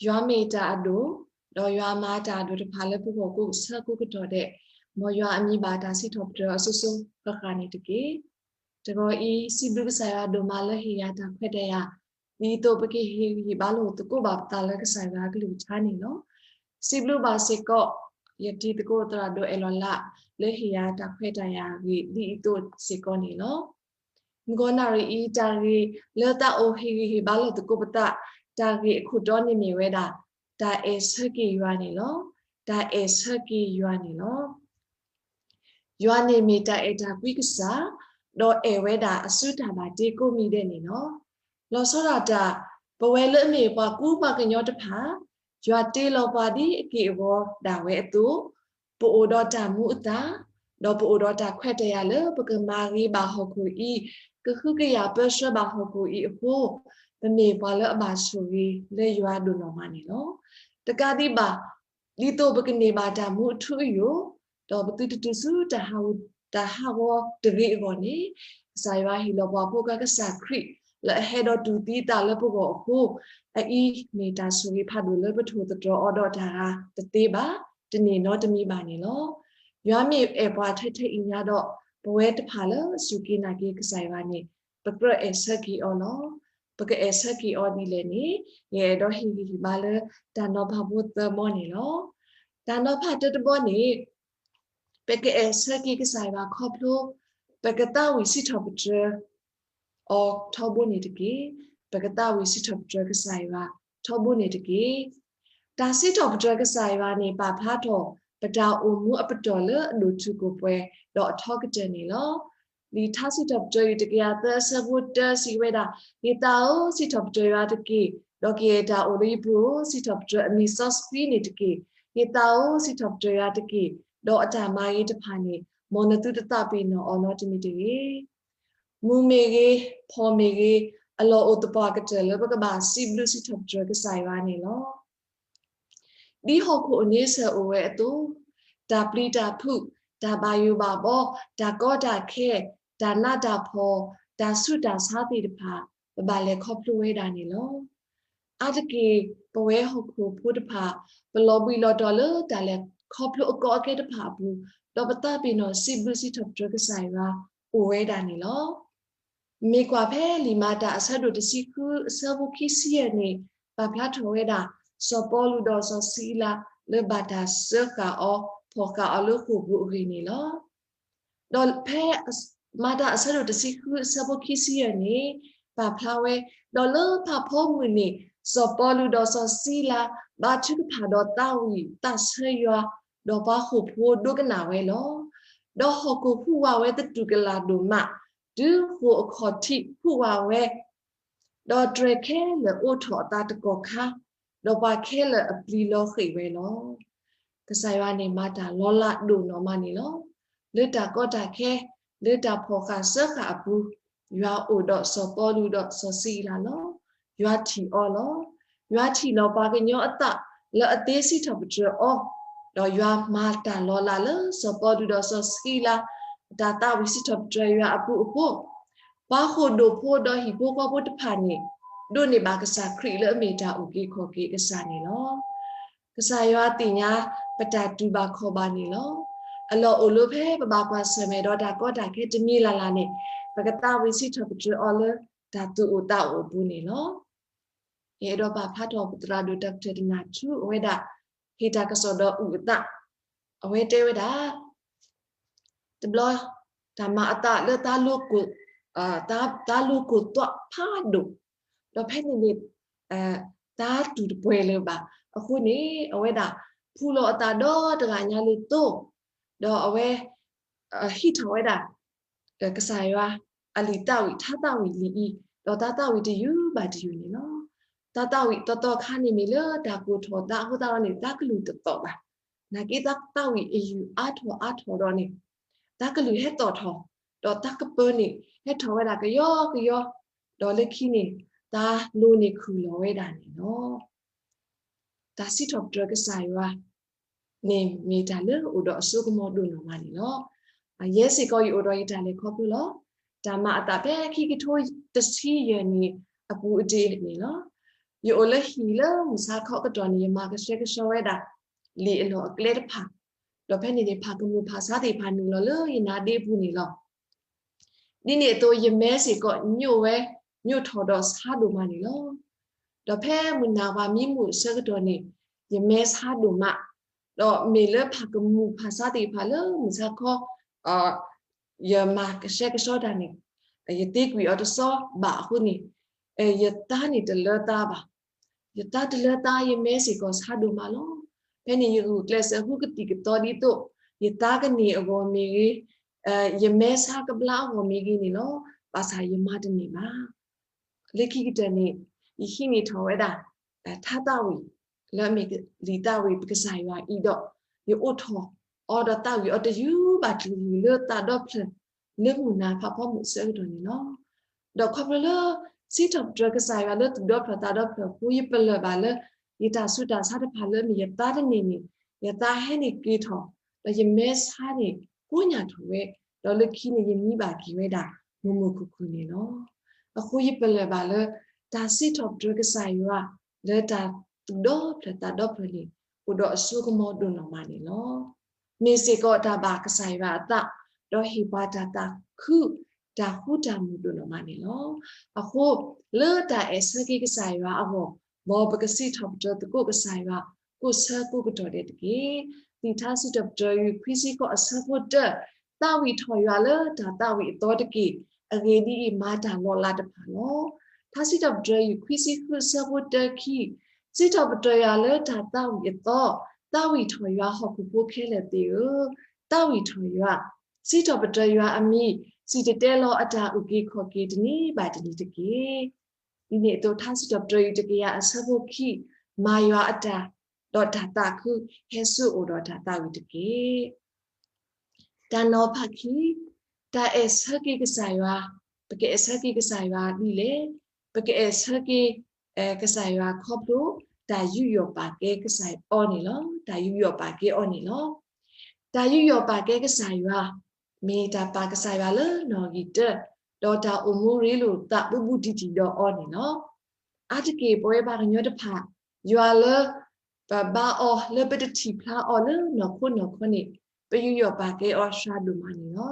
ယွၤမ့ၢ်တၢ်အဒိၣ်, ဒီးယွၤမၤတၢ်အဒိၣ်တဖၣ်လၢပဂီၢ်ကိးဆၢကိးကတီၢ်ဒဲး, မ်ယွၤအမံၤဘၣ်တၢ်စံးထီၣ်ပတြၢၤအစိၤစိၤဃၣ်ဃၣ်န့ၣ်တက့ၢ်. တဂီၤအံၤ စံးဘျုးကစၢ်ယွၤဒိၣ်မးလၢဟ့ၣ်ယၤတၢ်ခွဲးတၢ်ယာ်, ဒ်သိးပကဟ့ၣ်ဂံၢ်ဟ့ၣ်ဘါလိာ်သကိးဘၣ်ပသးလၢကစၢ်ယွၤအကလုၢ်ကထါန့ၣ်လီၤ. စံးဘျုးဘၣ်စ့ၢ်ကီး ယတံၤသကိးသရၣ်ဒိၣ်အဲၣ်လီၤလး လၢဟ့ၣ်ယၤတၢ်ခွဲးတၢ်ယာ်အဂ့ၢ် ဒ်အံၤသိးစ့ၢ်ကီးန့ၣ်လီၤ. မုၢ်ဂီၤနၣ်ရံၣ်အံၤ တၢ်ဂ့ၢ်လၢသးအိၣ်ဟ့ၣ်ဂံၢ်ဟ့ၣ်ဘါလိာ်သကိးပသး, တၢ်ဂ့ၢ်အခိၣ်တီန့ၣ်မ့ၢ်ဝဲဒၣ် တၢ်အဲၣ်ဆၢက့ၤယွၤန့ၣ်လီၤ. တၢ်အဲၣ်ဆၢက့ၤယွၤန့ၣ်လီၤ. ယွၤန့ၣ်မ့ၢ်တၢ်အဲၣ်တၢ်ကွံကစၢ်, ဒီးအဲၣ်ဝဲဒၣ်အစုတၢ်ဘၣ်တ့ကိးမံၤဒဲးန့ၣ်လီၤ. လီၤဆီဒၣ်တၢ် ပဝဲလၢအမ့ၢ်ပှၤကူပှၤကညီတဖၣ်, ယွၤတ့လီၤပှၤဒ်အက့ၢ်အဂီၤဒၣ်ဝဲအသိး, ပအိၣ်ဒီးတၢ်မူအသး, ဒီးပအိၣ်ဒီးတၢ်ခွဲးတၢ်ယာ်လၢပကမၤဂ့ၤဘၣ်ဟီၣ်ခိၣ်အံၤ, ကဟုကယာ်ပၢဆှၢဘၣ်ဟီၣ်ခိၣ်အံၤအဃိ, ပမ့ၢ်ပှၤလၢအဘၣ်ဆိၣ်ဂ့ၤလၢယွၤဒိၣ်နီၢ်မးန့ၣ်လီၤ. တကးဒံးဘၣ် ဒ်သိးပကန့ၢ်ဘၣ်တၢ်မူအထူအယိာ်, ဒီးပသုတတုၤဆူတၢ်ဟးဂီၤတဂ့ၤအဂီၢ်န့ၣ်, ကစၢ်ယွၤဟ့ၣ်လီၤပှၤဖိခွါကစၢ်ခရံာ် လၢအဟဲဒီးတူၢ်သံအသးလၢပဂီၢ်အဃိ, အအံၤမ့ၢ်တၢ်ဆိၣ်ဂ့ၤဖးဒိၣ်လၢပထိၣ်သတြီၤအီၤဒီးတၢ်ဂၤတသ့ဘၣ်, တန့ၢ်နီတမံၤဘၣ်န့ၣ်လီၤ. ယွၤမ့ၢ်အဲၣ်ပှၤထဲထဲအံၤညါဒီး, ပဝဲတဖၣ်လၢအစူၢ်က့ၤနာ်က့ၤကစၢ်ယွၤန့ၣ်, ပကြၢးအဲၣ်ဆၢက့ၤအီၤလီၤ. ပကအဲၣ်ဆၢက့ၤအီၤဒ်လဲၣ်န့ၣ်, ယအဲၣ်ဒိးဟ့ၣ်ဂံၢ်ဟ့ၣ်ဘါလၢတၢ်နီၤဖးဖိသၢဘီန့ၣ်လီၤ. တၢ်နီၤဖးတၢတဘီန့ၣ်, ပကအဲၣ်ဆၢက့ၤကစၢ်ယွၤခီဖျိ ပကသးဝံၣ်စံးထီၣ်ပတြၢၤအီၤထီဘိန့ၣ်တက့ၢ်. ပကသးဝံၣ်စံးထီၣ်ပတြၢၤကစၢ်ယွၤထီဘိန့ၣ်တက့ၢ်. တၢ်စံးထီၣ်ပတြၢၤကစၢ်ယွၤန့ၣ် ပာ်ဖျါထီၣ် ပတၢ်အိၣ်မူအပတီၢ်လၢအဒိၣ်တုာ်ခိၣ်ပှဲၤဒီးအထီကတၢၢ်န့ၣ်လီၤ. လံာ်ထါစံးထီၣ်ပတြၢၤ တကယၤသၢ အဆၢဖိတၢ စံးဝဲဒၣ်, ယသးဧၢ, စံးထီၣ်ပတြၢၤယွၤတက့ၢ်, ဒီးကယဲၢ်တၢ်အိၣ်လၢယပူၤဧၢ, စံးထီၣ်ပတြၢၤအမံၤစီဆှံန့ၣ်တက့ၢ်. ယသးဧၢ, စံးထီၣ်ပတြၢၤယွၤတက့ၢ်, ဒီးအတၢ်မၤဂ့ၤတဖၣ်န့ၣ် မ်နသုတသးပ့ၤနီၣ်အီၤနီတမံၤတဂ့ၤ. မုၢ်မ့ၢ်ဂ့ၤ, ဖီၣ်မ့ၢ်ဂ့ၤ, အလီၢ်အိၣ်သပှၢ်ကတၢၢ်လၢပကဘၣ်စံးဘျုးစံးထီၣ်ပတြၢၤကစၢ်ယွၤန့ၣ်လီၤ. ဒ်ဟီၣ်ခိၣ်အန့ဆၢၣ်အိၣ်ဝဲအသိး, တၢ်ပျံၤတၢ်ဖုး, တၢ်ဘၣ်ယိၣ်ဘၣ်ဘီ, တၢ်ကီတၢ်ခဲ, တၢ်နးတၢ်ဖှီၣ်, တၢ်ဆူးတၢ်ဆါသ့ၣ်တဖၣ်, ပဘၣ်လဲၤခီဖျိဝဲဒၣ်န့ၣ်လီၤ. အါတက့ၢ် ပဝဲဟီၣ်ခိၣ်ဖိတဖၣ်, ပလီၤဘှံးလီၤတီၤလၢတၢ်လဲၤခီဖျိအကီအခဲတဖၣ်အပူၤ, ဒီးပသးပ့ၤနီၣ်စံးဘျုးစံးထီၣ်ပတြၢၤကစၢ်ယွၤအိၣ်ဝဲဒၣ်န့ၣ်လီၤ. မ့ၢ်ကွၢ်ဖဲလံာ်မၤတၢ်အဆၢဒိၣ်တဆံဃု အဆၢဖိခံဆံယဲၢ်န့ၣ်, ပာ်ဖျါထီၣ်ဝဲဒၣ် စီၤပီလူးဒီးစီၤစံလၤ လၢဘၣ်တၢ်စၢဃာ်အီၤ ဖီၣ်ဃာ်အီၤလၢဃိာ်ပူၤအဂ့ၢ်န့ၣ်လီၤ. ဒီးဖဲ မၤတၢ်အဆၢဒိၣ်တဆံဃု အဆၢဖိခံဆံယဲၢ်န့ၣ် ပာ်ဖျါဝဲ, ဒီးလၢဖးဖီမုၢ်နံၤ စီၤပီလူးဒီးစီၤစံလၤ ဘါထုကဖၣ်ဒီးသးဝံၣ်သးဆၢယွၤ, ဒီးပှၤဃိာ်ဖိဒိကနၣ်ဝဲလီၤ. ဒီးဟီၣ်ခိၣ်ဟူးဝးဝဲသတူၢ်ကလာ်ဒိၣ်မး, တုၤဃိာ်အခီၣ်ထံးဟူးဝးဝဲ, ဒီးတြဲၤခဲလၢာ်အိးထီၣ်အသးတကီၢ်ခါ, ဒီးပှၤခဲလၢာ်အပျံၤလီၤဃံာ်ဝဲလီၤ. ကစၢ်ယွၤန့ၣ်မၤတၢ်လီၤလးဒိၣ်နီၢ်မးန့ၣ်လီၤ. လၢတၢ်ကီတၢ်ခဲ, လၢတၢ်ဖီၣ်ဃာ်စၢဃာ်အပူၤ, ယွၤအိၣ်ဒီးစီၤပီလူးဒီးစီၤစံလၤလီၤ. ယွၤထံၣ်အီၤလီၤ. ယွၤထံၣ်လီၤပှၤကညီအသးလၢအသ့စံးထီၣ်ပတြၢၤအီၤ, ဒီးယွၤမၤတၢ်လီၤလးလၢစီၤပီလူးဒီးစီၤစံလၤ အတၢ်သးဝံၣ်စံးထီၣ်ပတြၢၤယွၤအပူၤအဃိ, ပှၤဃိာ်ဒိၣ်ဖိဒီးဟံၣ်ဖိဃီဖိတဖၣ်န့ၣ် ဒိးန့ၢ်ဘၣ်ကစၢ်ခရံာ်လၢအမ့ၢ်တၢ်အုၣ်က့ၤခီၣ်က့ၤအကစၢ်န့ၣ်လီၤ. ကစၢ်ယွၤသ့ၣ်ညါပတၢ်တူၢ်ဘၣ်ခီၣ်ဘၣ်န့ၣ်လီၤ. အလီၢ်အိၣ်လၢဖဲပဘၣ်ကွၢ်ဆၢၣ်မဲာ်ဒီးတၢ်ကီတၢ်ခဲတမံၤလၢ်လၢ်န့ၣ်, ပကသးဝံၣ်စံးထီၣ်ပတြၢၤအီၤလၢတၢ်သူၣ်အိၣ်သးအိၣ်အပူၤန့ၣ်လီၤ. ယအဲၣ်ဒိးပာ်ဖျါထီၣ်ပသရၣ်ဒိၣ်တၢ်ကတၢၢ်တနၢ်ထူ အဝဲဒၣ် ဟ့ၣ်တၢ်ကစီၣ်ဒီးအုၣ်အသး, အဝဲတဲဝဲဒၣ် တဘျီ တၢ်မၤအသးလၢ သးလိၤကိၢ်သွးဖးဒိၣ်, ဒီးဖဲန့ၣ်န့ၣ် သးတူၢ်တပှဲၤလၢၤဘၣ်. အဃိန့ၣ် အဝဲဒၣ်ဖူလီၤအသးဒီတဂၤညါလၢသိ, ဒီးအဝဲ ဟံးထီၣ်ဝဲဒၣ် ကစၢ်ယွၤအလံာ်သးဝံၣ် ထါသးဝံၣ်လံာ်အံၤ, ဒီးသးသးဝံၣ်တယုၢ်ဘၣ်တယုၢ်န့ၣ်လီၤ. သးသးဝံၣ်သီသီခါန့ၣ်မ့ၢ်လၢတၢ်ကိၢ်ထီၣ်သးအဃိသတးဒီးန့ၣ် သးကလုၢ်တသီၣ်ဘၣ်. နာ်က့သးသးဝံၣ်အယုၢ်အါထီၣ်အါထီၣ်ဒီးန့ၣ် သးကလုၢ်ဟဲသီၣ်ထီၣ်, ဒီးသးကပၢၤန့ၣ် ဟဲထီၣ်ဝဲဒၣ်ကယီကယီ, ဒီးလၢခံန့ၣ် သးလိၤန့ၣ်ခုၣ်လီၤဝဲဒၣ်န့ၣ်လီၤ. တၢ်စံးထီၣ်ပတြၢၤကစၢ်ယွၤ န့ၣ်မ့ၢ်တၢ်လၢအိၣ်ဒီးအစိကမီၤဒိၣ်နီၢ်မးန့ၣ်လီၤ. ယဲစ့ၢ်ကီးယအိၣ်ဒီးယတၢ်လဲၤခီဖျိလီၤ. တၢ်မၤအသးဖဲခံကထိတဆံယဲၢ်နံၣ်အပူၤအတ့ၢ်န့ၣ်လီၤ. ယအိၣ်လၢဟံၣ်လၢမုၢ်ဆါခီကတီၢ်န့ၣ် ယမၤကဆှဲကဆှီဝဲဒၣ် လံာ်အလီၢ်အကျဲတဖၣ်, ဒီးဖဲန့ၣ်န့ၣ် ဖးကမူၣ်ဖးဆါသ့ၣ်တဖၣ်နုာ်လီၤလၢယနါဒ့အပူၤန့ၣ်လီၤ. ဒ်န့ၣ်အသိး ယမဲစ့ၢ်ကီးညိၣ်ဝဲ, ညိၣ်ထီၣ်ဒီးဆါဒိၣ်မးန့ၣ်လီၤ. ဒီးဖဲမုၢ်နၤပှၤမံမုၢ်အဆၢကတီၢ်န့ၣ် ယမဲဆါဒိၣ်မး, ဒီးမ့ၢ်လၢဖးကမူၣ်ဖးဆါသ့ၣ်တဖၣ်လၢမုၢ်ဆါခီ ယမၤကဆှဲကဆှီတၢ်န့ၣ် ယသ့ကွံာ်အီၤတစီဘၣ်အဃိန့ၣ် ယသါန့ၣ်တလၢသါဘၣ်. ယသါတလၢသါ ယမဲစ့ၢ်ကီးဆါဒိၣ်မးလီၤ. ဖဲန့ၣ်ယဂုာ်ကျဲးစၢးဃုကသံၣ်ကသီဒ်သိး ယသါကန့ၢ်အဂီၢ်မ့ၢ်ဂ့ၤ, ယမဲဆါကဘျါအဂီၢ်မ့ၢ်ဂ့ၤန့ၣ်လီၤ. ဘၣ်ဆၣ်ယမၤတန့ၢ်ဘၣ်. လၢခံကတၢၢ်န့ၣ် ယဟံးန့ၢ်ထီၣ်ဝဲဒၣ် ထါသးဝံၣ် လၢအမ့ၢ်လံာ်သးဝံၣ်ပကစၢ်ယွၤအံၤဒီး ယအိးထီၣ်အီၤဒီးသးဝံၣ်အီၤတယုၢ်ဘၣ်တယုၢ်လၢသးဒီဖျၢၣ် လၢမုၢ်နၤဖးဖီမုၢ်အဆၢကတီၢ်န့ၣ်လီၤ. ဒီးခီဖျိလၢ စံးထီၣ်ပတြၢၤကစၢ်ယွၤလၢသူၣ်ဒီဖျၢၣ်သးဒီဖျၢၣ်အဃိ ယပလၢၢ်ဘၣ်လၢ ယတၢ်ဆူးတၢ်ဆါတဖၣ်လၢအမ့ၢ်ယသါတန့ၢ်န့ၣ် ယသါဟဲန့ၢ်က့ၤထီၣ် ဒီးယမဲဆါန့ၣ် ကိညၢ်ထီၣ်ဝဲ, ဒီးလၢခံန့ၣ် ယမံဘၣ်က့ၤဝဲဒၣ် မုာ်မုာ်ခုၣ်ခုၣ်န့ၣ်လီၤ. အဃိယပလၢၢ်ဘၣ်လၢ တၢ်စံးထီၣ်ပတြၢၤကစၢ်ယွၤ လၢတၢ်သူၣ်ဒီဖျၢၣ်သးဒီဖျၢၣ်န့ၣ် အိၣ်ဒီးအစိကမီၤဒိၣ်နီၢ်မးန့ၣ်လီၤ. မ့ၢ်စ့ၢ်ကီးတၢ်ဘၣ်ကစၢ်ယွၤအသး, ဒီးဟ့ၣ်ပှၤတၢ်သးခု တၢ်ဃူတၢ်မုာ်ဒိၣ်နီၢ်မးန့ၣ်လီၤ. အဃိ လၢတၢ်အဲၣ်ဆၢက့ၤကစၢ်ယွၤအဂီၢ် မ်ပကစံးထီၣ်ပတြၢၤသကိးကစၢ်ယွၤ ကိးဆၢကိးကတီၢ်ဒဲးတက့ၢ်. လံာ်ထါစံးထီၣ်ပတြၢၤ ယူၢ်ခွံဆံဃိးအဆၢဖိတၢ, သးဝံၣ်ထီၣ်ယွၤလၢတၢ်သးဝံၣ်အသီတက့ၢ်. အဂ့ၢ်ဒ်အံၤ, မၤတၢ်လီၤလးတဖၣ်လီၤ. ထါစံးထီၣ်ပတြၢၤ ယူၢ်ခွံဆံဃုအဆၢဖိတၢခံ, စံးထီၣ်ပတြၢၤယွၤလၢတၢ်သးဝံၣ်အသီ, သးဝံၣ်ထီၣ်ယွၤဟီၣ်ခိၣ်ဖိခဲလၢာ်သ့ၣ်ဧၢ, သးဝံၣ်ထီၣ်ယွၤ, စံးထီၣ်ပတြၢၤယွၤအမံၤ, စံၣ်တဲၤတဲလီၤအတၢ်အုၣ်က့ၤခီၣ်က့ၤတနံၤဘၣ်တနံၤတက့ၢ်. ဒ်န့ၣ်အသိး ထါစံးထီၣ်ပတြၢၤတကယၤအဆၢဖိခံ, မၤယွၤအတၢ်, ဒီးတၢ်သးခုဟဲဆူအအိၣ်ဒီးတၢ်သးဝံၣ်တက့ၢ်. တၢ်နီၤဖးခံ, တၢ်အဲၣ်ဆၢက့ၤကစၢ်ယွၤ, ပကအဲၣ်ဆၢက့ၤကစၢ်ယွၤဒ်လဲၣ်. ပကအဲၣ်ဆၢက့ၤ ကစၢ်ယွၤခီဖျိ တၢ်ယူးယီၣ်ပာ်ကဲကစၢ်အီၤန့ၣ်လီၤ. တၢ်ယူးယီၣ်ပာ်ကဲအီၤန့ၣ်လီၤ. တၢ်ယူးယီၣ်ပာ်ကဲကစၢ်ယွၤ မ့ၢ်တၢ်ပာ်ကစၢ်ယွၤလၢနီၣ်ဂံၢ်တၢ, ဒီးတၢ်အိၣ်မူရ့လိာ်သးဘူးဘူးတံၢ်တံၢ်ဒီးအီၤန့ၣ်လီၤ. အါတက့ၢ်ပဝဲပှၤကညီတဖၣ် ယွၤလၢ ပဘါအီၤလၢပတထံၣ်ဖျါအီၤလၢနီၢ်ခိနီၢ်ခီန့ၣ် ပယူးယီၣ်ပာ်ကဲအီၤစှၤဒိၣ်မးန့ၣ်လီၤ.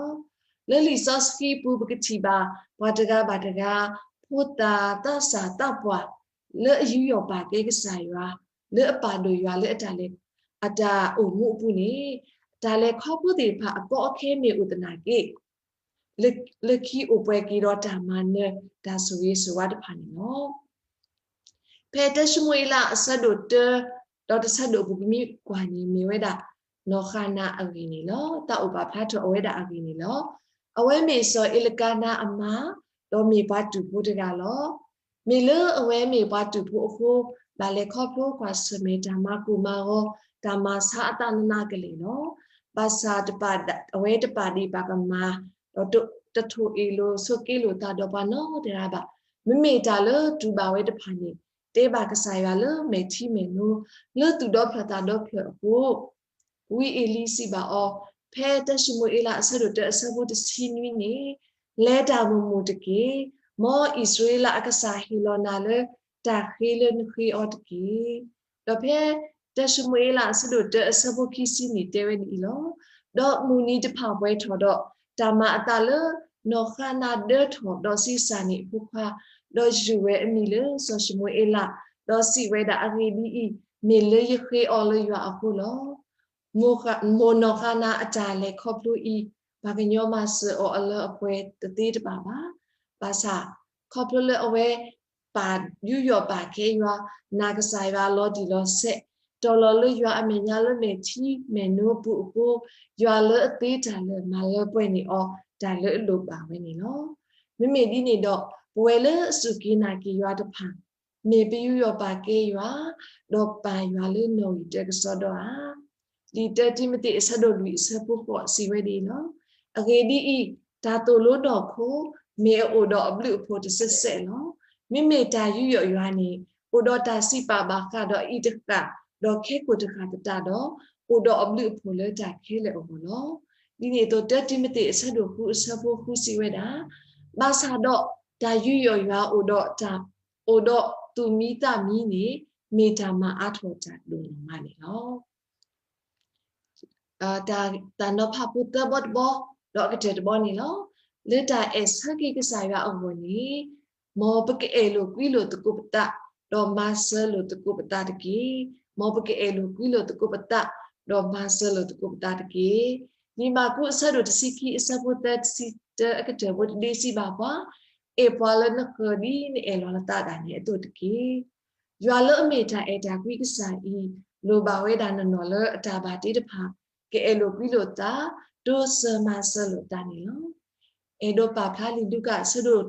လၢလံာ်စီဆှံပူၤ ပကထံၣ်ဘၣ် ပှၤတဂၤဘၣ်တဂၤ ဖိသၣ်သးစၢ်သးပှၢ် လၢအယူးယီၣ်ပာ်ကဲကစၢ်ယွၤ လၢအပာ်ဒိၣ်ယွၤလၢအတၢ်လဲၤ အတၢ်အိၣ်မူအပူၤန့ၣ် တၢ်လဲၤခီဖျိသ့ၣ်တဖၣ်အကီအခဲမ့ၢ်အိၣ်သနာ်က့ လၢခံအိၣ်ပှဲၤက့ၤဒီးတၢ်မၤနၢၤ တၢ်ဆိၣ်ဂ့ၤဆိၣ်ဝါတဖၣ်န့ၣ်လီၤ. ဖဲတၢၡမူၤအ့လးအဆၢဒိၣ်တၢ ဒီးတဆၢဒိၣ်ပူၤ ပမ့ၢ်ကွၢ်န့ၣ် မ့ၢ်ဝဲဒၣ် နီၢ်ဃၤနၤအဂ့ၢ်န့ၣ်လီၤ. တၢ်အိၣ်ပာ်ဖျါထီၣ်အဝဲဒၣ်အဂ့ၢ်န့ၣ်လီၤ. အဝဲမ့ၢ်စီၤအ့လကၤနၤအမါ ဒီးမ့ၢ်ပှၤတူၢ်ဖိတဂၤလီၤ. မ့ၢ်လၢအဝဲမ့ၢ်ပှၤတူၢ်ဖိအဃိ ဘၣ်လဲၤခီဖျိကွၢ်ဆၢၣ်မဲာ်တၢ်မၤကိၢ်မၤဂီၤ တၢ်မၤဆါအသးနးနးကလဲာ်လီၤ. ဘၣ်ဆၣ် အဝဲတပာ်ဒ့ၣ်ပာ်ကမၣ် ဒီးတထိၣ်အ့ၣ်လိာ်ဆိးက့လိာ်သးဒီးပှၤနီတဂၤဘၣ်. မ့မ့ၢ်တၢ်လၢတူၢ်ဘၣ်ဝဲတဖၣ်န့ၣ် တဲဘၣ်ကစၢ်ယွၤလၢမဲာ်ထံမဲာ်နိ လၢသူၣ်ဒီဖျၢၣ်သးဒီဖျၢၣ်အဃိ ဝံအ့လံစံးဘၣ်အီၤ, ဖဲတၢၡမူၤအ့လးအဆၢဒိၣ်တၢအဆၢဖိတဆံနွံန့ၣ်, လဲၤတၢ်မုာ်မုာ်တက့ၢ်. မ်အံၣ်စရ့လးအကစၢ်ဟ့ၣ်လီၤနၤလၢတၢ်ဃ့လၢနဃ့အီၤတက့ၢ်. ဒီးဖဲတၢၡမူၤအ့လးအဆၢဒိၣ်တၢအဆၢဖိခံဆံန့ၣ်တဲဝဲဒ်အံၤလီၤ. ဒီးမုၢ်နံၤတဖၣ်ပှဲၤထီၣ်ဒီး တၢ်မၤအသးလၢနီၢ်ဃၤနၤဒၢထီၣ်ဒီးဆံးစၢ်န့ၢ်အဖိခွါ, ဒီးယုၢ်ဝဲအမံၤလၢစီၤၡမူၤအ့လး, ဒီးစံးဝဲဒၣ်, အဂ့ၢ်ဒ်အံၤ, မ့ၢ်လၢယဃ့အီၤလၢယွၤအဃိလီၤ. မိၢ်နီၢ်ဃၤနၤအတၢ်လဲၤခီဖျိအံၤ, ပှၤကညီမၤစၢၤအီၤအလၢအပှဲၤတသ့တဘၣ်ဘၣ်. ဘၣ်ဆၣ်, ခီဖျိလၢအဝဲ ပာ်ယူးယီၣ်ပာ်ကဲယွၤ, နာ်ကစၢ်ယွၤလီၤတံၢ်လီၤဆဲး, တီၤလီၤလၢယွၤအမဲာ်ညါလၢမဲာ်ထံမဲာ်နိပူၤအဃိ, ယွၤလၢအသ့တၢ်လၢာ်မၤလၢပှဲၤန့ၢ်အီၤတၢ်လၢအလိၣ်ဘၣ်ဝဲန့ၣ်လီၤ. မ့မ့ၢ်ဒ်န့ၣ်ဒီး, ပဝဲလၢအစူၢ်က့ၤနာ်က့ၤယွၤတဖၣ်, မ့ၢ်ပယူးယီၣ်ပာ်ကဲယွၤ, ဒီးပာ်ယွၤလၢနီၣ်ဂံၢ်တၢကစီဒီဧါ. လံာ်တၢတံၤမသ့းအဆၢဒိၣ်လွံၢ်အဆၢဖိဃိးစံးဝဲဒ်အံၤလီၤ. အဂ့ၢ်ဒ်အံၤ, တၢ်သိၣ်လိနီၢ်ခိ, မ့ၢ်အအိၣ်ဒီးအဘျုးအဖှိၣ်တစဲးစဲးလီၤ. မ့မ့ၢ်တၢ်ယူးယီၣ်ယွၤန့ၣ်, အိၣ်ဒီးတၢ်စံးပာ်ဘၣ်ဃးဒီးအအံၤတဃၣ်, ဒီးခဲကိာ်တဃၣ်သတးဒီး, အိၣ်ဒီးအဘျုးအဖှိၣ်လၢတၢ်ခဲလၢာ်အဂီၢ်လီၤ. ဒ်န့ၣ်အသိး တၢတံၤမသ့းအဆၢဒိၣ်ဃုအဆၢဖိဃုစံးဝဲဒၣ်, ဘၣ်ဆၣ်ဒီးတၢ်ယူးယီၣ်ယွၤအိၣ်ဒီးတၢ်, အိၣ်ဒီး သူၣ်မံသးမံန့ၣ် မ့ၢ်တၢ်မၤအါထီၣ်တၢ်ဒိၣ်နီၢ်မးန့ၣ်လီၤ. တၢ်နီၤဖးဖိသၢဘီတဘီ ဒီးအကတၢၢ်တဘီန့ၣ်လီၤ. လၢတၢ်အဲၣ်ဆၢက့ၤကစၢ်ယွၤအဂီၢ်န့ၣ်, မ်ပကအဲၣ်လိာ်ကွံလိာ်သကိးပသး, ဒီးမၤစၢၤလိာ်သကိးပသးတက့ၢ်. မ်ပကအဲၣ်လိာ်ကွံလိာ်သကိးပသး, ဒီးမၤစၢၤလိာ်သကိးပသးတက့ၢ်. လံာ်မၢ်ကူးအဆၢဒိၣ်တဆံခံအဆၢဖိသၢဆံတၢအကတၢၢ်ဖိတဒ့စံးဘၣ်ပှၤ, အဲၣ်ပှၤလၢနဃၢၤဒ်နအဲၣ်လီၤနသးဒၣ်နဲအသိးတက့ၢ်. ယွၤလၢအမ့ၢ်တၢ်အဲၣ်တၢ်ကွံကစၢ်အံၤ, လိၣ်ဘၣ်ဝဲဒၣ်နီၢ်နီၢ်လၢအတၢ်ဘၣ်တ့တဖၣ်, ကအဲၣ်လိာ်ကွံလိာ်သး, တိစၢၤမၤစၢၤလိာ်သးန့ၣ်လီၤ. အဲၣ်ဒိးပာ်ဖျါလံာ်လူၤကၣ်အဆၢဒိၣ်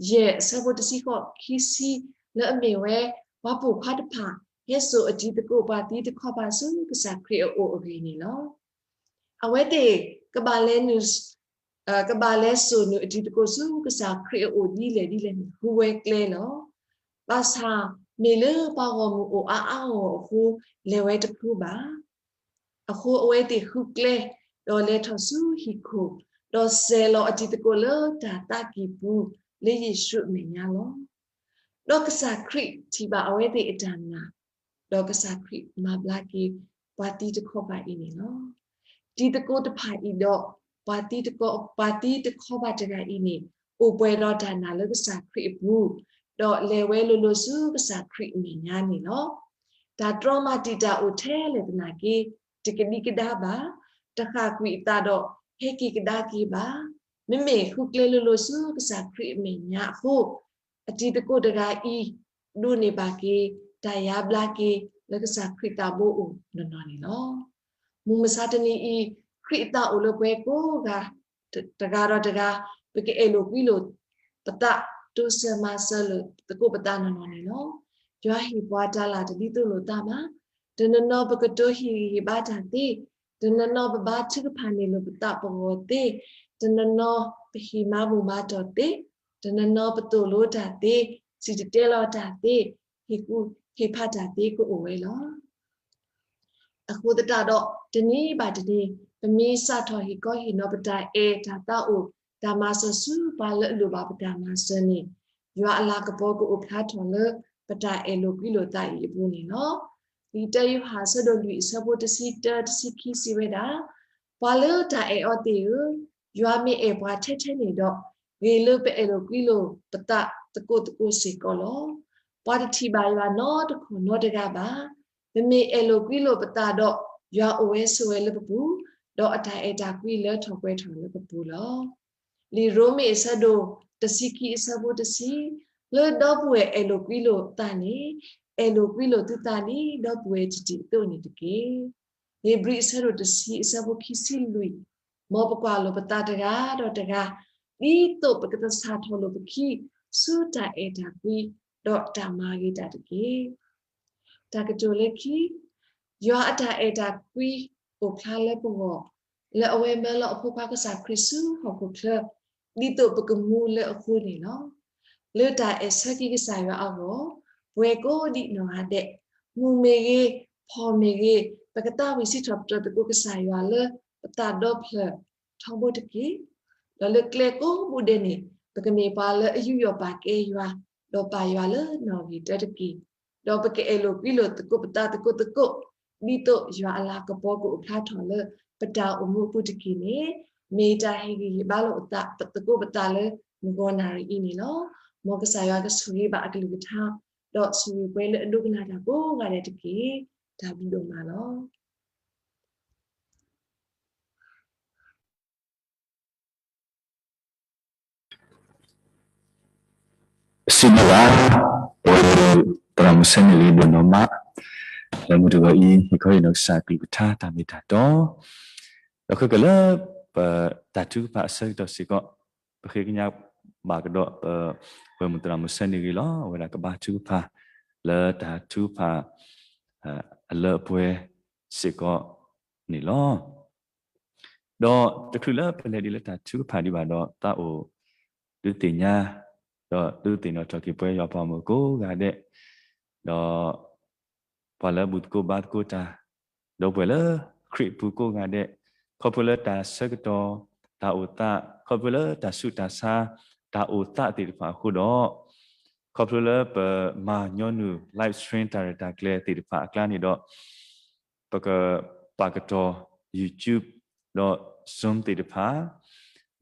ယဲၢ်အဆၢဖိတဆံဃိး ခံဆံ လၢအမ့ၢ်ဝဲ ပှၤပိာ်ခွါတဖၣ် ဟဲစိာ်အတံၤသကိးပှၤသံတခီပၤဆူကစၢ်ခရံာ်အအိၣ်အဂ့ၢ်န့ၣ်လီၤ. အဝဲသ့ၣ် ကဘၣ်လဲၤနုာ် ကဘၣ်လဲၤစိာ်နုာ်အတံၤသကိးဆူကစၢ်ခရံာ်အအိၣ်ဒ်လဲၣ်ဒ်လဲၣ်န့ၣ် ဃုဝဲကျဲလီၤ. ဘၣ်ဆၣ်မ့ၢ်လၢပှၤဂီၢ်မုၢ်အိၣ်အါအါဂီၢ်ဂီၢ်အဃိ လဲၤဝဲတဖှူဘၣ်. အဃိအဝဲသ့ၣ်ဃုကျဲ, ဒီးလဲၤထီၣ်ဆူဟံၣ်ခိၣ်, ဒီးစဲၤလီၤအတံၤသကိးလၢတၢ်သးကံၢ်ပူၤ လၢယ့ၣ်ၡူးအမဲာ်ညါလီၤ. ဒီးကစၢ်ခရံာ်ထံၣ်ဘၣ်အဝဲသ့ၣ်အတၢ်နာ်, ဒီးကစၢ်ခရံာ်မၤဘျါက့ၤပှၤသံတခီပၤအံၤန့ၣ်လီၤ. တံၤသကိးတဖၣ်အံၤဒီး ပှၤသံတခီပၤတဂၤအံၤန့ၣ် အိၣ်ပှဲၤဒီးတၢ်နာ်လၢကစၢ်ခရံာ်အပူၤ, ဒီးလဲၤဝဲလိၤလိၤဆူကစၢ်ခရံာ်အမဲာ်ညါန့ၣ်လီၤ. တၢ်တြီမၤတံာ်တာ်အိၣ်ထဲလဲၣ်သနာ်က့ တကဒံကဒါဘၣ်, တဃၣ်ကွံာ်အသးဒီးဟဲက့ၤကဒါက့ၤဘၣ်. မ့မ့ၢ်ဃုကျဲလိၤလိၤဆူကစၢ်ခရံာ်အမဲာ်ညါအဃိ, အတံၤသကိးတဂၤအံၤ ဒိးန့ၢ်ဘၣ်က့ၤ တၢ်ယါဘျါက့ၤလၢကစၢ်ခရံာ်သးဘိအိၣ်နီၢ်နီၢ်န့ၣ်လီၤ. မုၢ်မဆါတနံၤအံၤ ခရံာ်အသးအိၣ်လၢပှၤကိးဂၤ တဂၤဒီးတဂၤ ပကအဲၣ်လိာ်ကွံလိာ်ပသး, တိစၢၤမၤစၢၤလိာ်သကိးပသးနီၢ်နီၢ်န့ၣ်လီၤ. ယွၤဟ့ၣ်ပှၤတၢ်လၢ်တဒ်သိးလိာ်သးဘၣ်. တနီၤနီၤပကတိၤဟ့ၣ်ဂံၢ်ဟ့ၣ်ဘါတၢ်သ့, တနီၤနီၤပဘါထုကဖၣ်န့ၢ်လိာ်ပသးပဂီၢ်သ့, တနီၤနီၤပဟ့ၣ်မၤဘူၣ်မၤတီၢ်သ့, တနီၤနီၤပသိၣ်လိတၢ်သ့, စံၣ်တဲၤတဲလီၤတၢ်သ့, ဟ့ၣ်ကူၣ်ဟ့ၣ်ဖးတၢ်သ့ကအိၣ်ဝဲလီၤ. အဃိသတးဒီး တနံၤဘၣ်တနံၤ ပမ့ၢ်စးထီၣ်ဟ့ၣ်ခီဟ့ၣ်နီၤပတၢ်အဲၣ်တၢ်သးအိၣ် တၢ်မၤစၢၤဆူပှၤလၢအလိၣ်ဘၣ်ပတၢ်မၤစၢၤန့ၣ်, ယွၤအလၤကပီၤကအိၣ်ဖျါထီၣ်လၢပတၢ်အဲၣ်လိာ်ကွံလိာ်သးအံၤအပူၤန့ၣ်လီၤ. လံာ်တၢယိၤဟၣ်အဆၢဒိၣ်လွံၢ်အဆၢဖိတဆံတၢတဆံခံစံးဝဲဒၣ်, ပှၤလၢတၢ်အဲၣ်အီၤသ့ၣ်ဧၢ, ယွၤမ့ၢ်အဲၣ်ပှၤထဲထဲန့ၣ်ဒီး, ဂ့ၤလၢပအဲၣ်လိာ်ကွံလိာ်ပသးသကိးသကိးစ့ၢ်ကီးလီၤ. ပှၤတထံၣ်ဘၣ်ယွၤနီတခီၣ်နီတဂၤဘၣ်. ပမ့ၢ်အဲၣ်လိာ်ကွံလိာ်ပသးဒီး, ယွၤအိၣ်ဝဲဆိးဝဲလၢပပူၤ, ဒီးအတၢ်အဲၣ်တၢ်ကွံလၢထီၣ်ပှဲၤထီၣ်လၢပပူၤလီၤ. လံာ်ရိမ့ၤအဆၢဒိၣ်တဆံခံအဆၢဖိတဆံ, လၢဒီပုၢ်ဝဲၢ်အဲၣ်လိာ်ကွံလိာ်သးန့ၣ်, အဲၣ်လိာ်ကွံလိာ်သုသးဒ်ဒီပုၢ်ဝဲၢ်တံၢ်တံၢ်အသိးန့ၣ်တက့ၢ်. ဧ့ၤဘြံၤအဆၢဒိၣ်တဆံအဆၢဖိခံဆံလွံၢ်, မ်ပကွၢ်လိာ်ပသးတဂၤဒီးတဂၤ, ဒ်သိးပကသဆၣ်ထီၣ်လိာ်ပခံ ဆူတၢ်အဲၣ်တၢ်ကွံ, ဒီးတၢ်မၤဂ့ၤတၢ်တက့ၢ်. တၢ်ကတိၤလၢခံ, ယွၤအတၢ်အဲၣ်တၢ်ကွံအိၣ်ဖျါလၢပဂီၢ်, လၢအဝဲမၢလီၤအဖိခွါကစၢ်ခရံာ်ဆူဟီၣ်ခိၣ်ချၢ, ဒ်သိးပကမူလၢအဃိန့ၣ်လီၤ. လၢတၢ်အဲၣ်ဆၢက့ၤကစၢ်ယွၤအဂီၢ်, ပဝဲကိးဒံးနီၢ်ဂၤဒဲး, မုၢ်မ့ၢ်ဂ့ၤ, ဖီၣ်မ့ၢ်ဂ့ၤ, ပကသးဝံၣ်စံးထီၣ်ပတြၢၤသကိးကစၢ်ယွၤလၢပသးဒီဖျၢၣ်ထီဘိတက့ၢ်. ဒီးလၢကျဲကိးဘိဒဲးန့ၣ်, ပကမ့ၢ်ပှၤလၢအယူးယီၣ်ပာ်ကဲယွၤ, ဒီးပာ်ယွၤလၢနီၣ်ဂံၢ်တၢတက့ၢ်. ဒီးပကအဲၣ်လိာ်ကွံလိာ်သကိးပသးသကိးသကိး, ဒ်သိးယွၤအလၤကပီၤကအိၣ်ဖျါထီၣ်လၢပတၢ်အိၣ်မူအပူၤတက့ၢ်န့ၣ်, မ့ၢ်တၢ်ဟ့ၣ်ဂံၢ်ဟ့ၣ်ဘါလိာ်သကိးပသးလၢမုၢ်ဂီၤနၣ်ရံၣ်အံၤန့ၣ်လီၤ. မ်ကစၢ်ယွၤကဆိၣ်ဂ့ၤဘၣ်အကလုၢ်ကထါ, ဒီးဆိၣ်ဂ့ၤပှၤလၢအဒိကနၣ်တၢ်ကိးဂၤဒဲးတက့ၢ်. တၢ်ဘျုးဒိၣ်မးလီၤ. စံးဘျုးဘၣ် ပဝဲသရၣ်မုၣ်စဲန့ၣ်ဂ့ၤဒိၣ်နီၢ်မး, လၢမုၢ်တဂီၤအံၤ ဟ့ၣ်ခီဟ့ၣ်နီၤကစၢ်အကလုၢ်ကထါတၢ်မ့ၢ်တၢ်တီ, ဒီးခဲကလၢ ပတၢ်ထုကဖၣ်အဆၢကတီၢ်စ့ၢ်ကီး, ပဃ့ကညးဘၣ်ကဒီးပ ပဝဲၢ်မုၣ်သရၣ်မုၣ်စဲန့ၣ်ဂ့ၤလီၤ. အဝဲဒၣ်ကဘါထုကဖၣ် လၢတၢ်ထုကဖၣ် အလၢအပှဲၤစ့ၢ်ကီးန့ၣ်လီၤ. ဒီးတချုးလၢပလဲၤဒံးလၢတၢ်ထုကဖၣ်ဒံးဘၣ်ဒီး သးအိၣ်ဒုးသ့ၣ်ညါ, ဒီးဒုးသ့ၣ်နီၣ်ထီၣ်က့ၤပဝဲယွၤပှၤဂီၢ်မုၢ်ကိးဂၤဒဲး, ဒီး ပှၤလၢဘူၣ်သကိးဘါသကိးတၢ်, ဒီပုၢ်ဝဲၢ်လၢခရံာ်အပူၤကိးဂၤဒဲး, ခီဖျိလၢတၢ်ဆၢကတီၢ်တၢ်အိၣ်သး, ခီဖျိလၢတၢ်ဆူးတၢ်ဆါတၢ်အိၣ်သးသ့ၣ်တဖၣ်အဃိဒီး, ခီဖျိလၢပမၤညီနုၢ် live stream တၢ်ရဲၣ်တၢ်ကျဲၤသ့ၣ်တဖၣ်အကျါန့ၣ်ဒီး ပကပာ်ကတီၤ YouTube ဒီး Zoom သ့ၣ်တဖၣ်,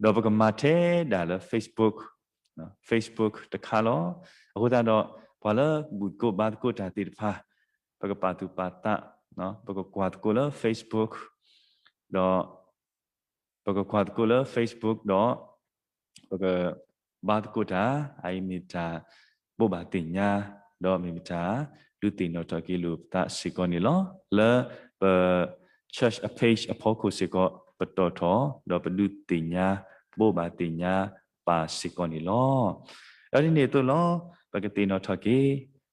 ဒီးပကမၤထဲဒၣ်လၢ Facebook, Facebook တခါလီၤ. အဃိသတးဒီး ပှၤလၢဘူၣ်သကိးဘါသကိးတၢ်သ့ၣ်တဖၣ် ပကပာ်သူၣ်ပာ်သး, ပကကွၢ်သကိးလၢ Facebook, ဒီး ပကကွၢ်သကိးလၢ Facebook ဒီး ပကဘါသကိးတၢ်, အအံၤမ့ၢ်တၢ်ဘိးဘၣ်သ့ၣ်ညါ, ဒီးမ့ၢ်မတၤ ဒုးသ့ၣ်နီၣ်ထီၣ်က့ၤလိာ်ပသးစ့ၢ်ကီးန့ၣ်လီၤ. လၢပ church အ page အဖီခိၣ်စ့ၢ်ကီး ပတီၣ်ထီၣ် ဒီးပဒုးသ့ၣ်ညါ ဘိးဘၣ်သ့ၣ်ညါပၢ်စ့ၢ်ကီးန့ၣ်လီၤ. ဒီးဒ်န့ၣ်အသိးလီၤ, ပကသ့ၣ်နီၣ်ထီၣ်က့ၤ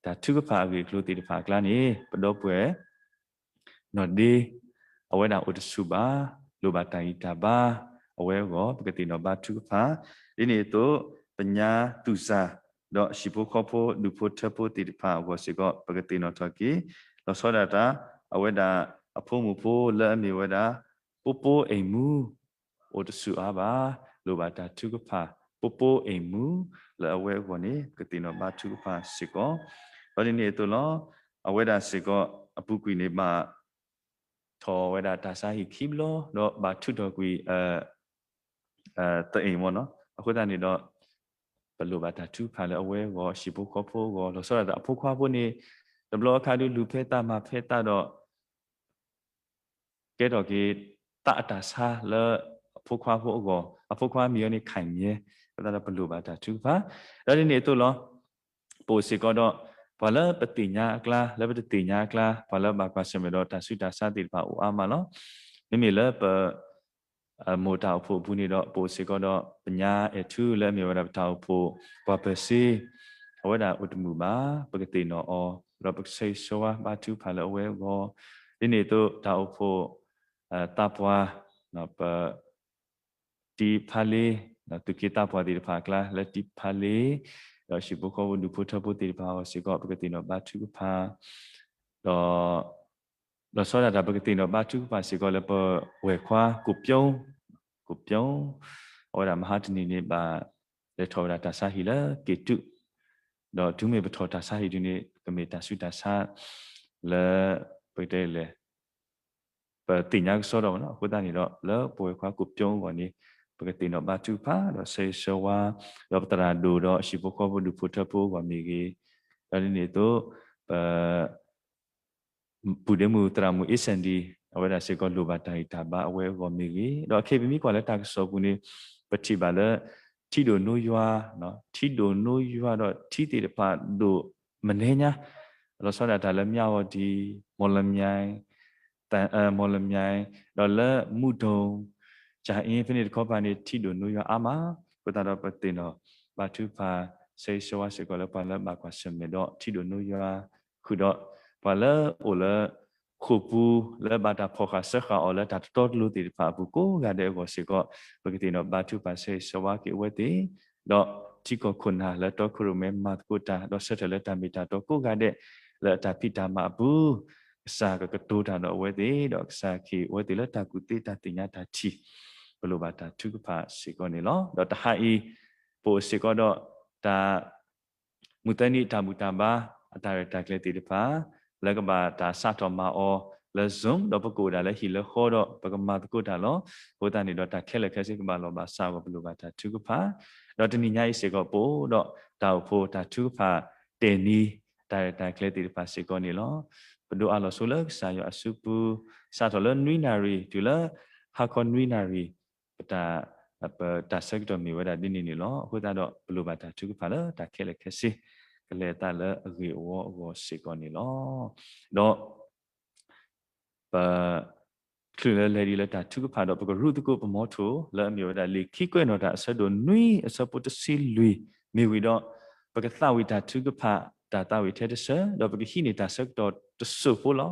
တၢ်ထုကဖၣ်အဂ့ၢ်အကျိၤသ့ၣ်တဖၣ်အကျါန့ၣ် ပဒီပုၢ်ဝဲၢ် နီၢ်ဒ့, အဝဲဒၣ်အိၣ်တဆူၣ်ဘၣ်, လိၣ်ဘၣ်တၢ်ဂံၢ်တၢ်ဘါ, အဝဲအဂီၢ် ပကသ့ၣ်နီၣ်ဘါထုကဖၣ်, ဒ်န့ၣ်အသိး ပညါသူၣ်စၢ်, ဒီးဟံၣ်ဖိဃီဖိ ဒူၣ်ဖိထၢဖိသ့ၣ်တဖၣ်အဂီၢ်စ့ၢ်ကီး ပကသ့ၣ်နီၣ်ထီၣ်က့ၤ, လီၤဆီဒၣ်တၢ် အဝဲဒၣ်အဖိမုၣ်ဖိလၢအမ့ၢ်ဝဲဒၣ် ပိပိအိမ်မူ အိၣ်တဆူၣ်အါဘၣ်, လိၣ်ဘၣ်တၢ်ထုကဖၣ်, ပိပိအိမ်မူ လၢအဝဲအဂီၢ်န့ၣ် ပကသ့ၣ်နီၣ်ဘါထုကဖၣ်စ့ၢ်ကီး, ဒီးဒ်န့ၣ်အသိးလီၤ, အဝဲဒၣ်စ့ၢ်ကီး အပူၤကွံာ်န့ၣ်ဘၣ် ထီၣ်ဝဲဒၣ်တၢ်ဆါဟံၣ်ခံဘျီ ဒီးဘၣ်ထုးထီၣ်ကွံာ် သအ့ၣ်မ့ၢ်နီၤ, အဃိသတးန့ၣ်ဒီး ပလိၣ်ဘၣ်တၢ်ထုကဖၣ်လၢအဝဲအဂီၢ် ဟံၣ်ဖိဃီဖိအဂီၢ် လီၤဆီဒၣ်တၢ်အဖိခွါဖိန့ၣ် တဘျီအခါဒုးလူၤဖဲသးမၤဖဲသးဒီး ကဲထီၣ်က့ၤ သးအတၢ်ဆါလၢအဖိခွါဖိအဂီၢ်, အဖိခွါမံၤအီၤန့ၣ် ခိုင်မြဲ, အဃိသတးဒီးပလိၣ်ဘၣ်တၢ်ထုကဖၣ်, ဒီးဒ်န့ၣ်အသိးလီၤ, ပအိၣ်စ့ၢ်ကီးဒီး ပှၤလၢပသ့ၣ်ညါအကျါ လၢပတသ့ၣ်ညါအကျါ ပှၤလၢဘၣ်ကွၢ်ဆၢၣ်မဲာ်ဒီးတၢ်ဆူးတၢ်ဆါသ့ၣ်တဖၣ်အိၣ်အါမးလီၤ. မ့မ့ၢ်လၢပ မိၢ်တၢ်အိၣ်ဖှိၣ်အပူၤန့ၣ်ဒီး ပအိၣ်စ့ၢ်ကီးဒီး ပညါအဲၣ်ထူလၢအမ့ၢ်ဝဲဒၣ်ပတၢ်အိၣ်ဖှိၣ် ပှၤပၢၤစ့, အဝဲဒၣ်အိၣ်တမုာ်ဘၣ်, ပကသ့ၣ်နီၣ်အီၤ ဒီးပကဆၢဂ့ၤဆၢဝါဘါထုကဖၣ်လၢအဝဲအဂီၢ်, ဒ်န့ၣ်အသိးတၢ်အိၣ်ဖှိၣ် သးပှၢ် ပ တံဖါလ့, သုးက့သးပှၢ်သ့ၣ်တဖၣ်အကျါ လၢတံဖါလ့, ဒီးဟံၣ်ဖိဃီဖိဒူၣ်ဖိထၢဖိသ့ၣ်တဖၣ်အဂီၢ်စ့ၢ်ကီး ပကသ့ၣ်နီၣ်ဘါထုကဖၣ်, ဒီး လီၤဆီဒၣ်တၢ်ပကသ့ၣ်နီၣ်ဘါထုကဖၣ်စ့ၢ်ကီးလၢပဝဲၢ်ခွါကိၣ်ပၠိ, ကိၣ်ပၠိ, အဝဲဒၣ်မဟါတနံၤန့ၣ်ဘၣ် လဲၤထီၣ်ဝဲဒၣ်တၢ်ဆါဟံၣ်လၢက့ၤတု, ဒီးတုၤမ့ၢ်ပထီၣ်တၢ်ဆါဟံၣ်ဒုန့ၣ် ကမ့ၢ်တၢ်ဆူးတၢ်ဆါ လၢ ပကတဲလဲၣ် ပသ့ၣ်ညါကစီဒီမ့ၢ်နီၤ, အဃိသတးန့ၣ်ဒီး လၢပဝဲၢ်ခွါကိၣ်ပၠိအဂီၢ်န့ၣ် ပကသ့ၣ်နီၣ်ဘါထုကဖၣ် ဒီးဆၢဂ့ၤဆၢဝါ ဒီးပသရၣ်ဒိၣ်ဒီးဟံၣ်ဖိဃီဖိဒူၣ်ဖိထၢဖိအဂီၢ်မ့ၢ်ဂ့ၤ, ဒီးဒ်န့ၣ်အသိး ပ ပုၢ်ဒ့မုၣ်သရၣ်မုၣ်အ့စၣ်ဒံ အဝဲဒၣ်စ့ၢ်ကီးလိၣ်ဘၣ်တၢ်ဂံၢ်တၢ်ဘါအဝဲအဂီၢ်မ့ၢ်ဂ့ၤ, ဒီးခဲအံၤပမ့ၢ်ကွၢ်လၢတၢ်ကစီၣ်ပူၤန့ၣ် ပထံၣ်ဘၣ်လၢ ထံဒိၣ်နိယွၤ, ထံဒိၣ်နိယွၤဒီးထံသ့ၣ်တဖၣ်ဒိၣ်မနုၤညါ, လီၤဆီဒၣ်တၢ်လၢမၠၣ်ဝီၤဒံ, မီၣ်လမၠဲၣ်, မီၣ်လမၠဲၣ်, ဒီးလၢမူဒိၣ်, ကၠၤအ့ဖဲန့ၣ်တခီပၤန့ၣ် ထံဒိၣ်နိယွၤအါမး, အဃိသတးဒီးပသ့ၣ်နီၣ်ဘါထုကဖၣ် ဆၢဂ့ၤဆၢဝါစ့ၢ်ကီးလၢပှၤလၢဘၣ်ကွၢ်ဆၢၣ်မဲာ်ဒီးထံဒိၣ်နိယွၤ ဃုာ်ဒီး ပှၤလၢအိၣ်လၢ ဃိာ်ပူၤ လၢဘၣ်တၢ်ဖီၣ်ဃာ်စၢဃာ်အီၤလၢတၢ်တတီတလိၤသ့ၣ်တဖၣ်အပူၤကိးဂၤဒဲးအဂီၢ်စ့ၢ်ကီး ပကသ့ၣ်နီၣ်ဘါထုကဖၣ်ဆၢဂ့ၤဆၢဝါက့ၤအဝဲသ့ၣ်, ဒီးထံကီၢ်ခိၣ်နၢ်လၢတီခိၣ်ရိၣ်မဲမၤသကိးတၢ် ဒီးဆၢထၢၣ်လၢတၢ်မ့ၢ်တၢ်တီကိးဂၤဒဲး လၢအတၢ်ဖံးတၢ်မၤအပူၤ ကစၢ်ကကတိၤတၢ်ဒီးအဝဲသ့ၣ် ဒီးကစၢ်ကဟ့ၣ်အဝဲသ့ၣ်လၢတၢ်ကူၣ်သ့တၢ်သ့ၣ်ညါတၢ်ထံၣ် ပလိၣ်ဘၣ်တၢ်ထုကဖၣ်စ့ၢ်ကီးန့ၣ်လီၤ. ဒီးတဟါအံၤ ပအိၣ်စ့ၢ်ကီးဒီးတၢ် မုၢ်သၢနံၤတၢ်ဘူၣ်တၢ်ဘါ အတၢ်ရဲၣ်တၢ်ကျဲၤသ့ၣ်တဖၣ် လၢကဘၣ်တၢ်စးထီၣ်မၤအီၤလၢ Zoom ဒီးပကအိၣ်ဒၣ်လၢဟံၣ်လၢဃီဒီး ပကမၤသကိးတၢ်လီၤ. အဃိသတးန့ၣ်ဒီးတၢ်ခဲလၢာ်ခဲဆ့ကဘၣ်လီၢ်ဘၣ်စးအဂီၢ် ပလိၣ်ဘၣ်တၢ်ထုကဖၣ်, ဒီးတနံၤညါအံၤစ့ၢ်ကီးပအိၣ်ဒီးတၢ်အိၣ်ဖှိၣ်တၢ်ထုကဖၣ်တဲာ်နံၤ တၢ်ရဲၣ်တၢ်ကျဲၤသ့ၣ်တဖၣ်စ့ၢ်ကီးန့ၣ်လီၤ. ပဒိးအးလီၤဆိလၢကစၢ်ယွၤအစုပူၤ စးထီၣ်လၢနွံနၣ်ရံၣ် တုၤလၢဟါခီနွံနၣ်ရံၣ် ပတၢ် ပတၢ်ဆၢကတီၢ်မ့ၢ်ဝဲဒၣ်ဒ်န့ၣ်န့ၣ်လီၤ. အဃိသတးဒီး ပလိၣ်ဘၣ်တၢ်ထုကဖၣ်လၢတၢ်ခဲလၢာ်ခဲဆ့ ကလဲၤအသးလၢအဂ့ၤအဝီအဂီၢ်စ့ၢ်ကီးန့ၣ်လီၤ. ဒီး ပ ချုးလၢလဲၤဒ်လၢတၢ်ထုကဖၣ်ဒီး ပကရူၢ်သကိးပမီထိၣ် လၢအမ့ၢ်ဝဲဒၣ်လံာ်ခံကွဲးနီၣ်တၢ်အဆၢဒိၣ်နွံအဆၢဖိတဆံလွံၢ် မ့ၢ်ဝံၤဒီး ပကသးဝံၣ်တၢ်ထုကဖၣ် တၢ်သးဝံၣ်ထဲတစၢၤ ဒီးပကဟံးန့ၢ်တၢ်ဆၢကတီၢ်တစိၢ်ဖိလီၤ.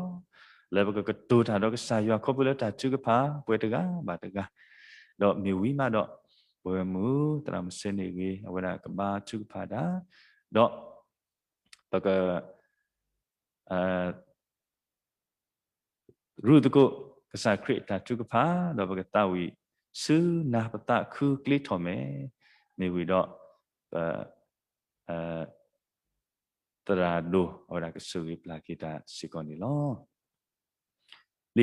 လၢပကကတိၤတၢ်ဒီးကစၢ်ယွၤခီဖျိလၢတၢ်ထုကဖၣ် ပှဲၤတဂၤဘၣ်တဂၤ ဒီးမ့ၢ်ဝံၤမးဒီး ပဝဲမုၢ်သရၣ်မုၣ်စဲန့ၣ်ဂ့ၤ အဝဲဒၣ်ကဘါထုကဖၣ်တၢ် ဒီး ပက ရူၢ်သကိး ကစၢ်ခရံာ်အတၢ်ထုကဖၣ် ဒီးပကသးဝံၣ် ဆူနၤပသးခုကျ့ထီၣ်မဲာ် မ့ၢ်ဝံၤဒီး ပ ပ သရၣ်ဒိၣ်အဝဲဒၣ်ကဆိၣ်ဂ့ၤပျၢ်က့ၤတၢ်စ့ၢ်ကီးန့ၣ်လီၤ. လံာ်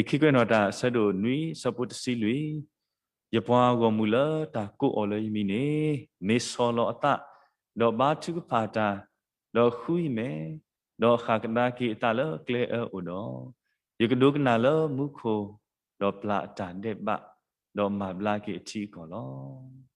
ခံကွဲးနီၣ်တၢ်အဆၢဒိၣ်နွံအဆၢဖိတဆံလွံၢ်, ယပှၤဂီၢ်မုၢ်လၢတၢ်ကိးအီၤလၢယမံၤန့ၣ်, မ့ၢ်ဆီၣ်လီၤအသး, ဒီးဘါထုကဖၣ်တၢ်, ဒီးဃုယမဲာ်, ဒီးဃၣ်ကဒါက့ၤအသးလၢကျဲအၢအအိၣ်ဒီး, ယကဒိကနၣ်လၢမူခိၣ်, ဒီးပျၢ်အတၢ်ဒဲးဘး, ဒီးမၤဘျါက့ၤအထံအကီၢ်လီၤ.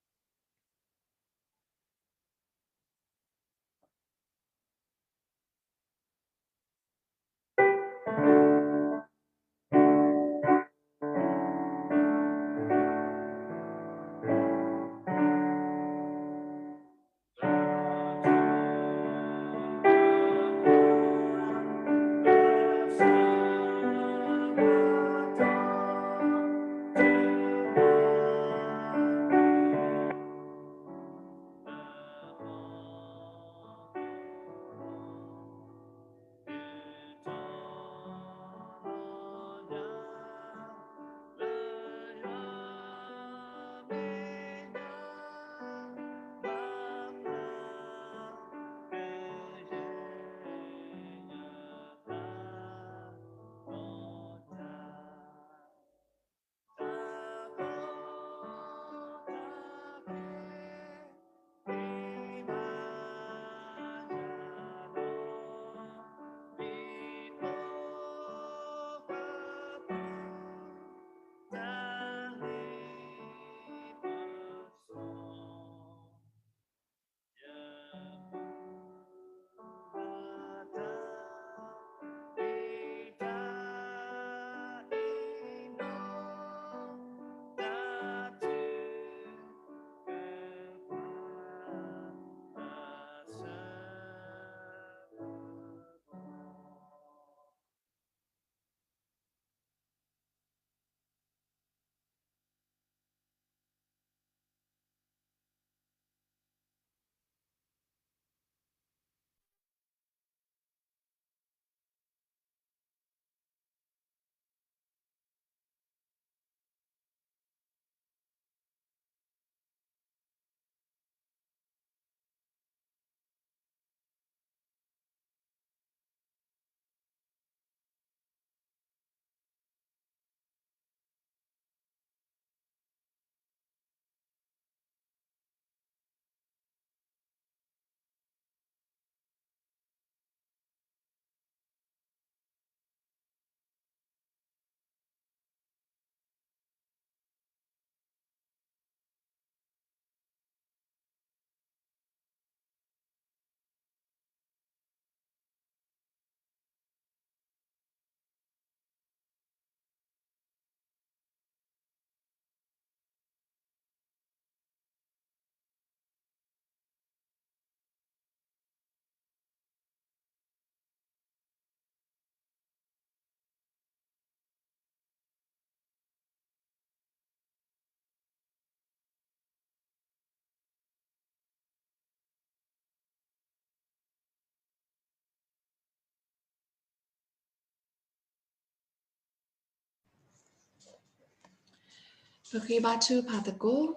ပဃ့ဘါထုကဖၣ်သကိး.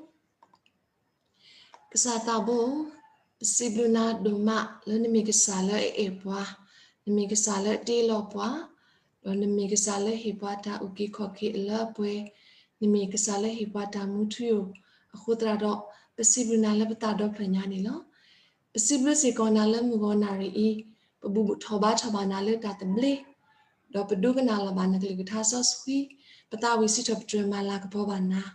ကစၢ်သးဘိ, ပစံးဘျုးနၤဒိၣ်မးလၢနမ့ၢ်ကစၢ်လၢအအဲၣ်ပှၤ, နမ့ၢ်ကစၢ်လၢအတ့လီၤပှၤ, ဒီးနမ့ၢ်ကစၢ်လၢဟ့ၣ်ပှၤတၢ်အုၣ်က့ၤခီၣ်က့ၤအလၢအပှဲၤ, နမ့ၢ်ကစၢ်လၢဟ့ၣ်ပှၤတၢ်မူထူယိာ်, အဃိသတးဒီး ပစံးဘျုးနၤလၢပသးဒီဖျၢၣ်ညါန့ၣ်လီၤ. ပစံးဘျုးစ့ၢ်ကီးနၤလၢမုၢ်ဂီၤနၣ်ရံၣ်အံၤ, ပဘူၣ်ထီၣ်ဘါထီၣ်ဘၣ်နၤလၢတၢ်သဘျ့, ဒီးပဒိကနၣ်လီၤဘၣ်နကလုၢ်ကထါစီဆှံ, ပသးဝံၣ်စံးထီၣ်ပတြၢၤမၤလၤကပီၤဘၣ်နၤ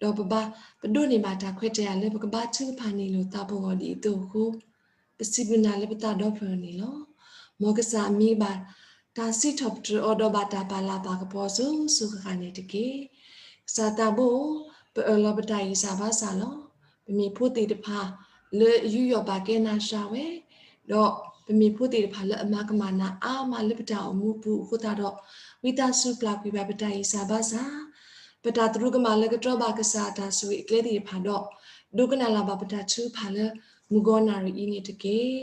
ဒီးပဘၣ် ပဒိးန့ၢ်ဘၣ်တၢ်ခွဲးတၢ်ယာ်လၢပကဘါထုကဖၣ်န့ၢ်လိာ်သးပဂီၢ်ဒ်အံၤအသိးအဃိ, ပစံးဘျုးနၤလၢပသးဒီဖျၢၣ်န့ၣ်လီၤ. မ်ကစၢ်အမံၤဘၣ်တၢ်စံးထီၣ်ပတြၢၤအီၤ ဒီးဘၣ်တၢ်ပာ်လၤပာ်ကပီၤစိၤစိၤဃၣ်ဃၣ်န့ၣ်တက့ၢ်. ကစၢ်သးဘိဧၢ, ပအၢၣ်လီၤပတၢ်ဂံၢ်စၢ်ဘါစၢ်လီၤ. ပမ့ၢ်ဖိသ့ၣ်တဖၣ်လၢအယူးယီၣ်ပာ်ကဲနၤစှၤဝဲ, ဒီးပမ့ၢ်ဖိသ့ၣ်တဖၣ်လၢအမၤကမၣ်နၤအါမးလၢပတၢ်အိၣ်မူပူၤအဃိသတးဒီး, ဝံသးစူၤပျၢ်ကွံာ်ဘၣ်ပတၢ်ဂံၢ်စၢ်ဘါစၢ်, ပတၢ်သရူးကမၣ်လၢကတြီဘၣ်ကစၢ်အတၢ်ဆိၣ်ဂ့ၤအကျဲသ့ၣ်တဖၣ်ဒီး, ဒိကနၣ်လၢ်ဘၣ်ပတၢ်ထုကဖၣ်လၢမုၢ်ဂီၤနၣ်ရံၣ်အံၤန့ၣ်တက့ၢ်.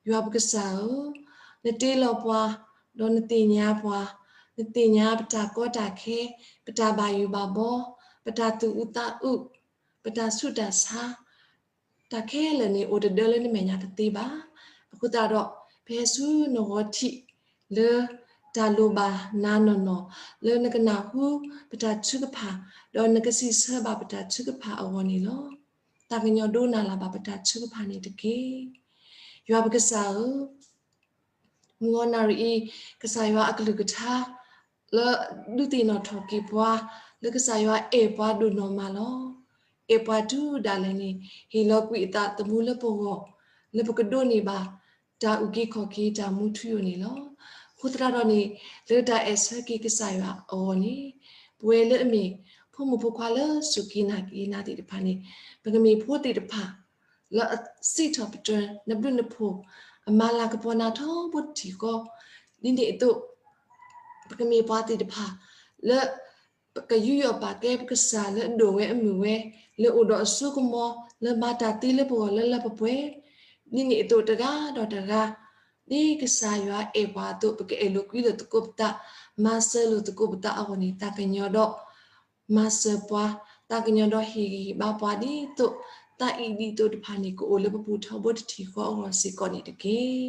ယွၤပကစၢ်ဧၢ, နတ့လီၤပှၤ, ဒီးနသ့ၣ်ညါပှၤ, နသ့ၣ်ညါပတၢ်ကီတၢ်ခဲ, ပတၢ်ဘၣ်ယိၣ်ဘၣ်ဘီ, ပတၢ်သူၣ်အုးသးအုး, ပတၢ်ဆူးတၢ်ဆါ, တၢ်ခဲလၢာ်န့ၣ် အိၣ်တဒၢလၢနမဲာ်ညါတသ့ဘၣ်. အဃိသတးဒီး, ဖဲဆူနဂီၢ်ထံးလၢတၢ်လိၣ်ဘၣ်နၤနီၢ်နီၢ် လၢနကနၢ်ဟူပတၢ်ထုကဖၣ် ဒီးနကစံးဆၢဘၣ်ပတၢ်ထုကဖၣ်အဂီၢ်န့ၣ်လီၤ. တၢ်ကညီၤဒိကနၣ်လၢ်ဘၣ်ပတၢ်ထုကဖၣ်န့ၣ်တက့ၢ်. ယွၤပကစၢ်ဧၢ, မုၢ်ဂီၤနၣ်ရံၣ်အံၤ ကစၢ်ယွၤအကလုၢ်ကထါ လၢဒုးသ့ၣ်နီၣ်ထီၣ်က့ၤပှၤ လၢကစၢ်ယွၤအဲၣ်ပှၤဒိၣ်နီၢ်မးလီၤ. အဲၣ်ပှၤတုၤဒၣ်လဲာ်န့ၣ် ဟ့ၣ်လီၤကွံာ်အသးသမူလၢပဂီၢ် လၢပကဒိးန့ၢ်ဘၣ် တၢ်အုၣ်က့ၤခီၣ်က့ၤတၢ်မူထူယိာ်န့ၣ်လီၤ. အဃိသတးဒီးန့ၣ် လၢတၢ်အဲၣ်ဆၢက့ၤကစၢ်ယွၤအဂီၢ်န့ၣ် ပဝဲလၢအမ့ၢ် ဖိမုၣ်ဖိခွါလၢစူၢ်က့ၤနာ်က့ၤနၤသ့ၣ်တဖၣ်န့ၣ် ပကမ့ၢ်ဖိသ့ၣ်တဖၣ် လၢအစံးထီၣ်ပတြၢၤနဘျုးနဖှိၣ် အမၤလၤကပီၤနၤထီဘိတထံၣ်ဃီ ဒ်န့ၣ်အသိး ပကမ့ၢ်ပှၤသ့ၣ်တဖၣ် လၢ ပကယူးယီၣ်ပာ်ကဲပကစၢ်လၢအဒိၣ်ဝဲအမုာ်ဝဲ လၢအိၣ်ဒီးအစိကမီၤ လၢမၤတၢ်သ့လၢပဂီၢ်လၢလၢပှဲၤပှဲၤ ဒ်န့ၣ်အသိးတဂၤဒီးတဂၤ ဒ်ကစၢ်ယွၤအဲၣ်ပှၤအသိး ပကအဲၣ်လိာ်ကွံလိာ်သကိးပသး မၤစၢၤလိာ်သကိးပသးအဂီၢ်န့ၣ် သးကညီၤဒီး မၤစၢၤပှၤ သးကညီၤဒီးဟ့ၣ်ဂံၢ်ဟ့ၣ်ဘါပှၤဒ်သိး တၢ်အံၤဒ်သိးတဖၣ်န့ၣ် ကအိၣ်လၢပပူၤထီဘိတထံၣ်ဃီအဂီၢ်စ့ၢ်ကီးန့ၣ်တက့ၢ်.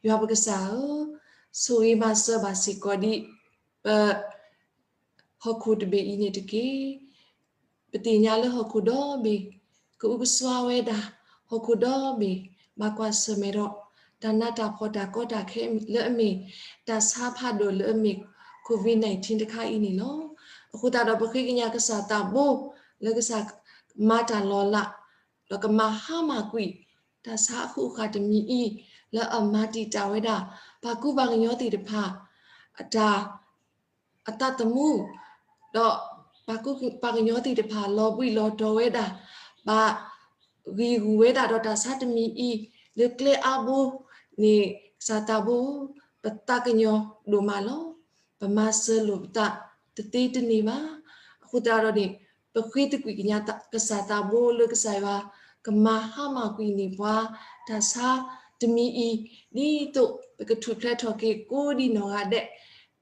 ယွၤပကစၢ်ဧၢ, ဆိၣ်ဂ့ၤမၤစၢၤဘၣ်စ့ၢ်ကီးဒ် ပ ဟီၣ်ခိၣ်တဘ့ၣ်အံၤန့ၣ်တက့ၢ်. ပသ့ၣ်ညါလၢဟီၣ်ခိၣ်ဒီဘ့ၣ် ကအုကစွါဝဲဒၣ် ဟီၣ်ခိၣ်ဒီဘ့ၣ် ဘၣ်ကွၢ်ဆၢၣ်မဲာ်ဒီး တၢ်နးတၢ်ဖှီၣ်တၢ်ကီတၢ်ခဲလၢအမ့ၢ် တၢ်ဆါဖးဒိၣ်လၢအမ့ၢ် COVID nineteen တခါအံၤန့ၣ်လီၤ. အဃိသတးဒီးပဃ့ကညးကစၢ်သးဘိ လၢကစၢ်မၤတၢ်လီၤလး ဒီးကမၤဟါမၢ်ကွံာ် တၢ်ဆါအဃုာ်အဃာ်တမံၤအံၤ လၢအမၤတံာ်တာ်ဝဲဒၣ် ပှၤကူပှၤကညီသ့ၣ်တဖၣ် အတၢ် အသးသမူ ဒီးပှၤကူပှၤကညီသ့ၣ်တဖၣ် လီၤဘှံးလီၤတီၤဝဲဒၣ် ဘၣ်ဂံၢ်ဂူာ်ဝဲဒၣ်ဒီးတၢ်ဆါတမံၤအံၤ လၢကျဲအါဘိန့ၣ် ကစၢ်သးဘိ ပသးကညီၤဒိၣ်မးလီၤ. ပမၤစၢၤလိာ်ပသးတသ့တန့ၢ်ဘၣ်. အဃိသတးဒီးန့ၣ် ပဃ့သကွံာ်ကညးကစၢ်သးဘိလၢကစၢ်ယွၤ ကမၤဟါမၢ်ကွံာ်န့ၢ်ပှၤ တၢ်ဆါတမံၤအံၤ ဒ်သိးပကထူၣ်ဖျဲးထီၣ်က့ၤကိးဒံးနီၢ်ဂၤဒဲး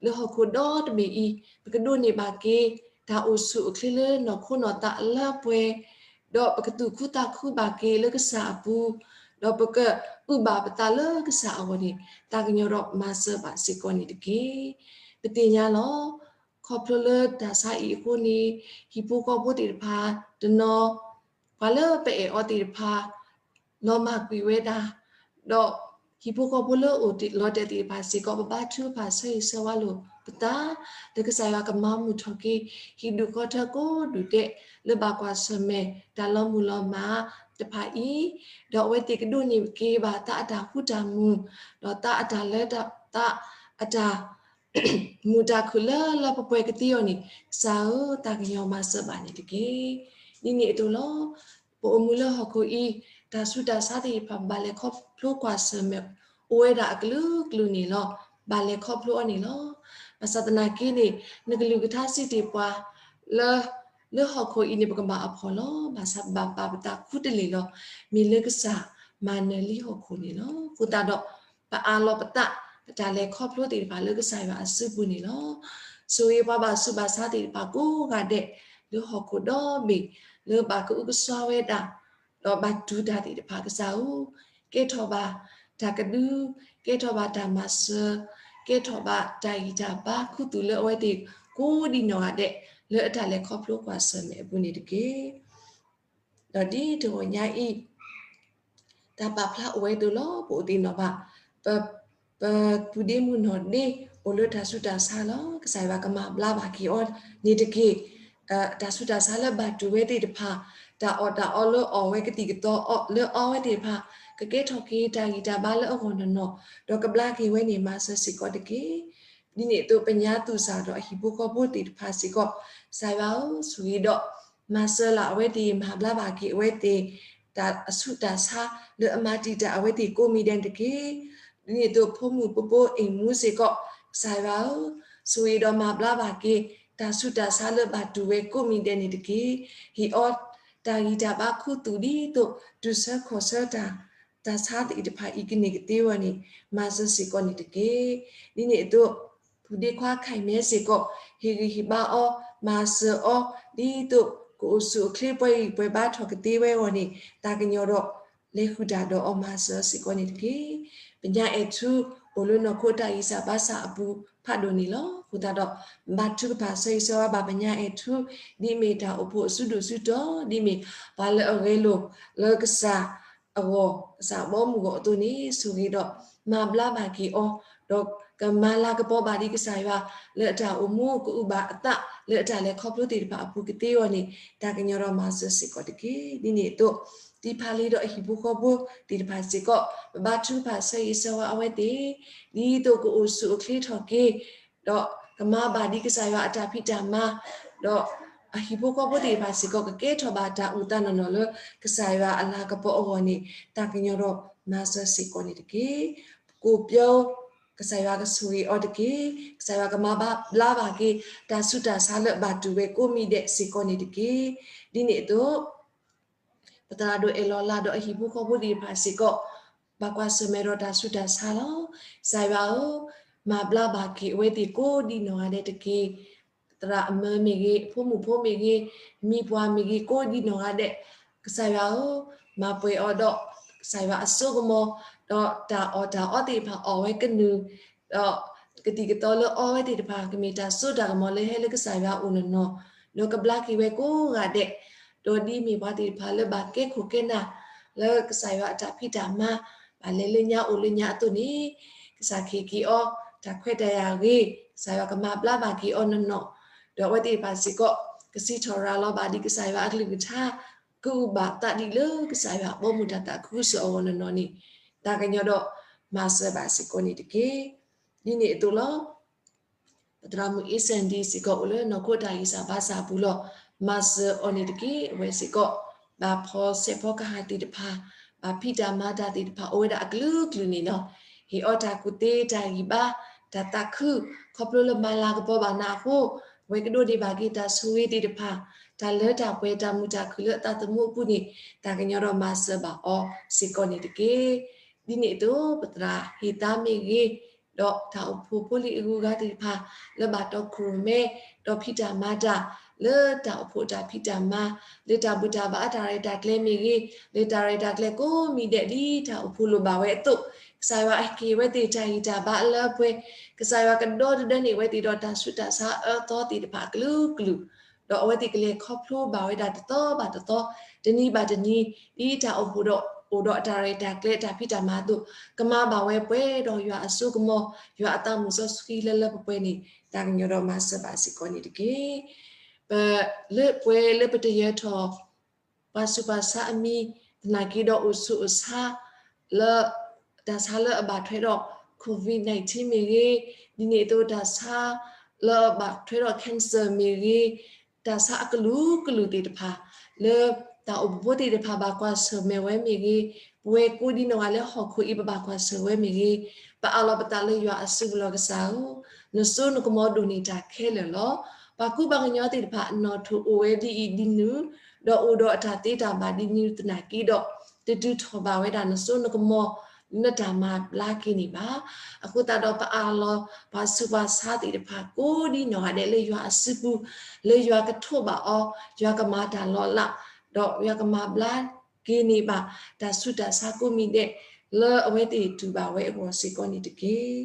လၢဟီၣ်ခိၣ်ဒီတဘ့ၣ်အံၤ ပကဒိးန့ၢ်ဘၣ်က့ၤ တၢ်အိၣ်ဆူၣ်အိၣ်ချ့လၢနီၢ်ခိနီၢ်သးအလၢအပှဲၤ ဒီးပကသူၣ်ခုသးခုဘၣ်က့ၤလၢကစၢ်အပူၤ, ဒီးပကအုၣ်ဘၣ်ပသးလၢကစၢ်အဂီၢ်န့ၣ် သးကညီၤဒီးမၤစၢၤဘၣ်စ့ၢ်ကီးန့ၣ်တက့ၢ်. ပသ့ၣ်ညါလီၤ. ခီဖျိလၢတၢ်ဆါအံၤအဃိန့ၣ် ဟံၣ်ဖိဃီဖိသ့ၣ်တဖၣ်တနီၤ ပှၤလၢပအဲၣ်အီၤသ့ၣ်တဖၣ် လီၤမၢ်ကွံာ်ဝဲဒၣ်, ဒီးဟံၣ်ဖိဃီဖိလၢအိၣ်လီၤတဲာ်သ့ၣ်တဖၣ်စ့ၢ်ကီး ပဘါထုကဖၣ်ဆၢဂ့ၤဆၢဝါလိာ်ပသး, လၢကစၢ်ယွၤကမၤမုာ်ထီၣ်က့ၤ ဟံၣ်ဒူၣ်ဃီထၢကိးဒူၣ်ဒဲး လၢဘၣ်ကွၢ်ဆၢၣ်မဲာ်တၢ်လီၤမုၢ်လီၤမၢ်တဖၣ်အံၤ, ဒီးအဝဲသ့ၣ်ကဒိးန့ၢ်က့ၤဘၣ်သးအတၢ်ဃူတၢ်မုာ်, ဒီးသးအတၢ်လၢတၢ် သးအတၢ် မုာ်တၢ်ခုၣ်လၢလၢပှဲၤပှဲၤကသ့အီၤန့ၣ် ကစၢ်ဧၢ, သးကညီၤမၤစၢၤဘၣ်န့ၣ်တက့ၢ်. ဒ်န့ၣ်အသိးလီၤ. ပအိၣ်မူလၢဟီၣ်ခိၣ်အံၤ တၢ်ဆူးတၢ်ဆါသ့ၣ်တဖၣ် ဘၣ်လဲၤခီဖျိကွၢ်ဆၢၣ်မဲာ် အိၣ်ဝဲဒၣ်အကလုာ်ကလုာ်န့ၣ်လီၤ. ဘၣ်လဲၤခီဖျိအီၤန့ၣ်လီၤ. ဘၣ်ဆၣ်သနာ်က့န့ၣ် နကလုၢ်ကထါစံးတ့ၢ်ပှၤ လၢ လၢဟီၣ်ခိၣ်အံၤန့ၣ် ပကဘၣ်အဖှီၣ်လီၤ. ဘၣ်ဆၣ်ပဘၣ်ပာ်ပသးခူတလ့ၢ်လီၤ. မ့ၢ်လၢကစၢ်မၤနၢၤလံဟီၣ်ခိၣ်န့ၣ်လီၤ. အဃိသတးဒီး ပအးလီၤပသး ပတၢ်လဲၤခီဖျိသ့ၣ်တဖၣ်လၢကစၢ်ယွၤအစုပူၤန့ၣ်လီၤ. ဆိၣ်ဂ့ၤပှၤဘၣ်ဆူးဘၣ်ဆါသ့ၣ်တဖၣ်ကိးဂၤဒဲး လၢဟီၣ်ခိၣ်ဒီဘ့ၣ် လၢဘၣ်ကအုကစွါဝဲဒၣ် ဒီးဘၣ်တူၢ်တၢ်သ့ၣ်တဖၣ်ကစၢ်ဧၢ, ကဲထီၣ်ဘၣ်တၢ်ကဒု, ကဲထီၣ်ဘၣ်တၢ်မၤစၢၤ, ကဲထီၣ်ဘၣ်တၢ်ဂံၢ်တၢ်ဘါခူသူၣ်လၢအဝဲသ့ၣ်ကိးဒံးနီၢ်ဂၤဒဲး လၢအတၢ်လဲၤခီဖျိကွၢ်ဆၢၣ်မဲာ်အပူၤန့ၣ်တက့ၢ်. ဒီးဒ်တဂီၢ်ညါအံၤ တၢ်ပာ်ဖျါအိၣ်ဝဲအသိးလီၤ. ပအိၣ်သ့ၣ်နီၣ်ဘၣ် ပ ပပုၢ်ဒ့မုၣ်နီၢ်ဒ့ အိၣ်လၢတၢ်ဆူးတၢ်ဆါလီၤ. ကစၢ်ယွၤကမၤဘျါဘၣ်က့ၤအီၤန့ၣ်တက့ၢ်. တၢ်ဆူးတၢ်ဆါလၢဘၣ်တူၢ်ဝဲသ့ၣ်တဖၣ်, တၢ်အီၣ်တၢ်အီလၢအီၣ်ဝဲကသံၣ်ကသီလၢအီဝဲသ့ၣ်တဖၣ်, ကကဲထီၣ်က့ၤတၢ်ဂံၢ်တၢ်ဘါလၢအဂီၢ်နီၢ်နီၢ်, ဒီးကဘျါက့ၤဝဲန့ၣ် မၤစၢၤစ့ၢ်ကီးတက့ၢ်. ဒ်န့ၣ်အသိးပညါသူၣ်စၢ်ဒီးအဟံၣ်ဖိဃီဖိသ့ၣ်တဖၣ်စ့ၢ်ကီး, ကစၢ်ယွၤဧၢ, ဆိၣ်ဂ့ၤဒီး မၤစၢၤလၢ်အဝဲသ့ၣ်, မၤဘျါဘၣ်က့ၤအဝဲသ့ၣ် တၢ်အဆူးတၢ်ဆါလၢအမၤတံာ်တာ်အဝဲသ့ၣ်ကိးမံၤဒဲးန့ၣ်တက့ၢ်. ဒ်န့ၣ်အသိးဖိမုၣ်ဖိဖိအိၣ်မူစ့ၢ်ကီး, ကစၢ်ယွၤဧၢ, ဆိၣ်ဂ့ၤဒီးမၤဘျါဘၣ်က့ၤ တၢ်ဆူးတၢ်ဆါလၢဘၣ်တူၢ်ဝဲကိးမံၤဒဲးန့ၣ်တက့ၢ်. ဟ့ၣ်အီၤတၢ်ဂံၢ်တၢ်ဘါခူသူၣ်ဒ်သိး တုၤဆၢခီၣ်ဆၢတၢ်, တၢ်ဆါသ့ၣ်တဖၣ်အံၤကန့ၢ်ကသ့ဝဲန့ၣ် မၤစၢၤစ့ၢ်ကီးန့ၣ်တက့ၢ်. ဒ်န့ၣ်အသိး ပုၢ်ဒ့ခွါခဲၣ်မဲစ့ၢ်ကီး, ဟ့ၣ်ဂံၢ်ဟ့ၣ်ဘါအီၤ, မၤစၢၤအီၤ, ဒ်သိးကအိၣ်ဆူၣ်အိၣ်ချ့ပှဲၤဂံၢ်ပှဲၤဘါထီၣ်ကသ့ဝဲအဂီၢ်န့ၣ် သးကညီၤဒီး လဲၤဃုာ်တၢ်ဒီးအီၤမၤစၢၤစ့ၢ်ကီးန့ၣ်တက့ၢ်. ပညါအဲၣ်ထူ အိၣ်လၢနီၢ်ခိတၢ်ဂံၢ်စၢ်ဘါစၢ်အပူၤဖးဒိၣ်န့ၣ်လီၤ. အဃိသတးဒီး ဘါထုကဖၣ်ဆၢဂ့ၤဆၢဝါဘၣ်ပညါအဲၣ်ထူ ဒ်အမ့ၢ်တၢ်အိၣ်ဖှိၣ်အစုဒိၣ်စုတီၤ ဒ်အမ့ၢ်ပှၤလၢအဂဲၤလိာ်လၢကစၢ်အဂီၢ် ကစၢ်အဘီအမုၢ်အဂီၢ်အသိးန့ၣ် ဆိၣ်ဂ့ၤဒီးမၤဘျါဘၣ်က့ၤအီၤ, ဒီးကမၤလၤကပီၤဘၣ်ဒံးကစၢ်ယွၤ လၢအတၢ်အိၣ်မူကအုၣ်ဘၣ်အသးလၢအတၢ်လဲၤခီဖျိသ့ၣ်တဖၣ်အပူၤကသ့အဂီၢ်န့ၣ် တၢ်ကညီၤဒီးမၤစၢၤစ့ၢ်ကီးတက့ၢ်. ဒ်န့ၣ်အသိး သံဖါလံဒီးအဟံၣ်ဖိဃီဖိသ့ၣ်တဖၣ်စ့ၢ်ကီး ပဘါထုကဖၣ်ဆၢဂ့ၤဆၢဝါအဝဲသ့ၣ် ဒ်သိးကအိၣ်ဆူၣ်အိၣ်ချ့ထီၣ်က့ၤ ဒီးကမၤဘၣ်ဒံးကစၢ်ယွၤအတၢ်ဖံးတၢ်မၤ, ဒီးအဟံၣ်ဖိဃီဖိသ့ၣ်တဖၣ်စ့ၢ်ကီး ကကဲထီၣ်ဘၣ်တၢ်အိၣ်သးနီၢ်နီၢ်လၢ ကစၢ်ယွၤအလၤကပီၤအဂီၢ်န့ၣ် တၢ်ကညီၤဒီးမၤစၢၤစ့ၢ်ကီးန့ၣ်တက့ၢ်. ကိးပၠိ ကစၢ်ယွၤကဆိၣ်ဂ့ၤအီၤတက့ၢ်. ကစၢ်ယွၤကမၤဘျါဘၣ်က့ၤ တၢ်ဆူးတၢ်ဆါလၢအဘၣ်တူၢ်ဝဲကိးမံၤဒဲးစ့ၢ်ကီးန့ၣ်တက့ၢ်. ဒ်န့ၣ်အသိး ပသရၣ်ဒိၣ်အဲၣ်လီၤလးဒီးအဟံၣ်ဖိဃီဖိသ့ၣ်တဖၣ်စ့ၢ်ကီး ဘၣ်ကွၢ်ဆၢၣ်မဲာ်ဒီးတၢ်ဆူးတၢ်ဆါလီၤ. ကစၢ်ယွၤဧၢ, မၤဘျါဘၣ်က့ၤအဝဲသ့ၣ်ကိးဒံးနီၢ်ဂၤဒဲးတက့ၢ်. သရၣ်အမၢမ့ၢ်ဂ့ၤ, အဖိမုၣ်ဖိမ့ၢ်ဂ့ၤ, မံၤပှၢ်မ့ၢ်ဂ့ၤ, ကိးဒံးနီၢ်ဂၤဒဲး, ကစၢ်ယွၤဧၢ, မၤပှဲၤအီၤဒီး ကစၢ်ယွၤအစိကမီၤ, ဒီးတၢ်အီၣ်တၢ်အီသ့ၣ်တဖၣ်အီၣ်ဝဲကနုာ်, ဒီးကသံၣ်ကသီလၢအီဝဲသ့ၣ်တဖၣ် ကမ့ၢ်တၢ်စိတၢ်ကမီၤလၢဟဲလၢကစၢ်ယွၤအအိၣ်နီၢ်နီၢ်, ဒီးကဘျါက့ၤဝဲကိးဂၤဒဲး, ဒီးဒ်အမ့ၢ်ပှၤသ့ၣ်တဖၣ်လၢဘၣ်ကဲခိၣ်ကဲနၢ် လၢကစၢ်ယွၤအတၢ်ဖံးတၢ်မၤ ဘၣ်လဲၤလၢညါအိၣ်လၢညါအသိးန့ၣ်, ကစၢ်ခ့ၣ်က့ၤအီၤ တၢ်ခွဲးတၢ်ယာ်ဂ့ၤ, ကစၢ်ယွၤကမၤဘျါဘၣ်က့ၤအီၤနီၢ်နီၢ်, ဒီးအဝဲသ့ၣ်တဖၣ်စ့ၢ်ကီး ကစံးထီၣ်ရၤလီၤဘၣ်ဒံးကစၢ်ယွၤအကလုၢ်ကထါ ကအုၣ်ဘၣ်သးဒံးလၢကစၢ်ယွၤအဘီအမုၢ်တၢ်သးခုကစီၣ်အဂီၢ်နီၢ်နီၢ်န့ၣ်, တၢ်ကညီၤဒီးမၤစၢၤဘၣ်စ့ၢ်ကီးန့ၣ်တက့ၢ်. ဒ်န့ၣ်အသိးလီၤ. ပသရၣ်မုၣ်အ့စၣ်ဒံစ့ၢ်ကီးအိၣ်လၢနီၢ်ခိတၢ်ဂံၢ်စၢ်ဘါစၢ်အပူၤလီၤ. မၤစၢၤအီၤန့ၣ်တက့ၢ်. အဝဲစ့ၢ်ကီး ဘၣ်ဖီၣ်ဆဲးဖီကဟၣ်သ့ၣ်တဖၣ်, ဘၣ်ဖံးတၢ်မၤတၢ်သ့ၣ်တဖၣ် အိၣ်ဝဲဒၣ်အကလုာ်ကလုာ်န့ၣ်လီၤ. ဟ့ၣ်အီၤတၢ်ကူၣ်သ့တၢ်ဂံၢ်ဘါ, တၢ်သးခု, ခီဖျိလၢမၤလၤကပီၤဘၣ်နၤအဃိ, အဝဲကဒိးန့ၢ်ဘၣ်က့ၤတၢ်ဆိၣ်ဂ့ၤသ့ၣ်တဖၣ်, တၢ်လၢတၢ်ပှဲၤ တၢ်မုာ်တၢ်ခုၣ်လၢအသးသမူအပူၤန့ၣ်, တၢ်ကညီၤဒီးမၤစၢၤဘၣ်အီၤစ့ၢ်ကီးန့ၣ်တက့ၢ်. ဒ်န့ၣ်အသိး ပသရၣ်ဟ့ၣ်သါမ့ၢ်ဂ့ၤ, ဒီးတၢ်အိၣ်ဖှိၣ်ဖိလံၤအဂုၤအဂၤသ့ၣ်တဖၣ် လၢဘၣ်တီခိၣ်ရိၣ်မဲ, ဒီးဖံးတၢ်မၤတၢ်, လၢတၢ်အိၣ်ဖှိၣ်တၢ်ဖံးတၢ်မၤ, လၢတၢ်ဘူၣ်တၢ်ဘါအတၢ်ရဲၣ်တၢ်ကျဲၤမ့ၢ်ဂ့ၤ, လၢတၢ်ရဲၣ်တၢ်ကျဲၤကိးမံၤဒဲးဒ်တၢ်အိၣ်ဖှိၣ်လိၣ်ဘၣ်ဝဲအသိး, ကစၢ်ယွၤကဟ့ၣ်ဝဲသ့ၣ်တၢ်ဂံၢ်တၢ်ဘါအလၢအပှဲၤ, ကစၢ်ယွၤကဒီတဒၢန့ၢ်ဝဲသ့ၣ်ဒီးတၢ်ဆူးတၢ်ဆါအၢသီသ့ၣ်တဖၣ်အကလုာ်ကလုာ်, ဒီးအဝဲသ့ၣ်ကလဲၤခီဖျိဘၣ်ဝဲဒၣ်တသီဘၣ်တသီ, တနံၤဘၣ်တနံၤ, ဒ်တၢ်အိၣ်ဖှိၣ်ဒီးအိၣ်ဒီးအတၢ်ရဲၣ်တၢ်ကျဲၤအတၢ်ဖံးတၢ်မၤအသိး, ကမၤဘၣ်ဝဲပှဲၤဒီးယွၤအစိကမီၤ, ယွၤအတၢ်မုာ်စီဆှံလၢလၢပှဲၤပှဲၤန့ၣ်, တၢ်ကညီၤဒီးမၤစၢၤဘၣ်စ့ၢ်ကီးန့ၣ်တက့ၢ်. ပလၢပှဲၤလၢပတယၢၤထီၣ် ပှၤဆူးပှၤဆါအမံၤ, သနာ်က့ဒီးအိၣ်ဆူၣ်အိၣ်ဆါ လၢ တၢ်ဆါလၢအဘၣ်ထွဲဒီး COVID nineteen မ့ၢ်ဂ့ၤ, ဒ်န့ၣ်အသိးတၢ်ဆါလၢအဘၣ်ထွဲဒီး cancer မ့ၢ်ဂ့ၤ, တၢ်ဆါအကလုာ်ကလုာ်သ့ၣ်တဖၣ်, လၢတၢ်အိၣ်ဖှိၣ်ဖိသ့ၣ်တဖၣ်ဘၣ်ကွၢ်ဆၢၣ်မဲာ်ဝဲမ့ၢ်ဂ့ၤ, ပဝဲကိးဒံနီၢ်ဂၤလၢဟီၣ်ခိၣ်အံၤပဘၣ်ကွၢ်ဆၢၣ်ဝဲမ့ၢ်ဂ့ၤ, ပအးလီၤပသးလၢယွၤအစုပူၤလီၤ. ကစၢ်ဧၢ, နစိနကမီၤဒိၣ်န့ၢ်တၢ်ခဲလၢာ်လီၤ. ပှၤကူပှၤကညီသ့ၣ်တဖၣ်အနီၣ်ထိးအိၣ်ဝဲဒ်အံၤဒ်နုၤ, ဒီးအိၣ်ဒီးအတၢ်သ့တၢ်ဘၣ်ဒ်နုၤသနာ်က့ဒီး, တတုၤထီၣ်ဘၣ်ဝဲဒၣ်နစိနကမီၤ လၢတၢ်မၤဘျါက့ၤန့ၣ်ဘၣ်. အဃိသတးဒီးပအးလီၤ ပှၤဆူးပှၤဆါသ့ၣ်တဖၣ်ကိးဒံနီၢ်ဂၤဒဲးလၢယွၤအစုပူၤ, လၢယွၤကထိးဘၣ်အီၤ, ယွၤကမၤတၢ်လီၤလး, ဒီးယွၤကမၤဘျါက့ၤန့ၢ်ဘၣ် တၢ်ဆူးတၢ်ဆါကိးမံၤဒဲး လၢအဝဲသ့ၣ်တူၢ်ဘၣ်ဝဲအဂီၢ်စ့ၢ်ကီးန့ၣ်တက့ၢ်.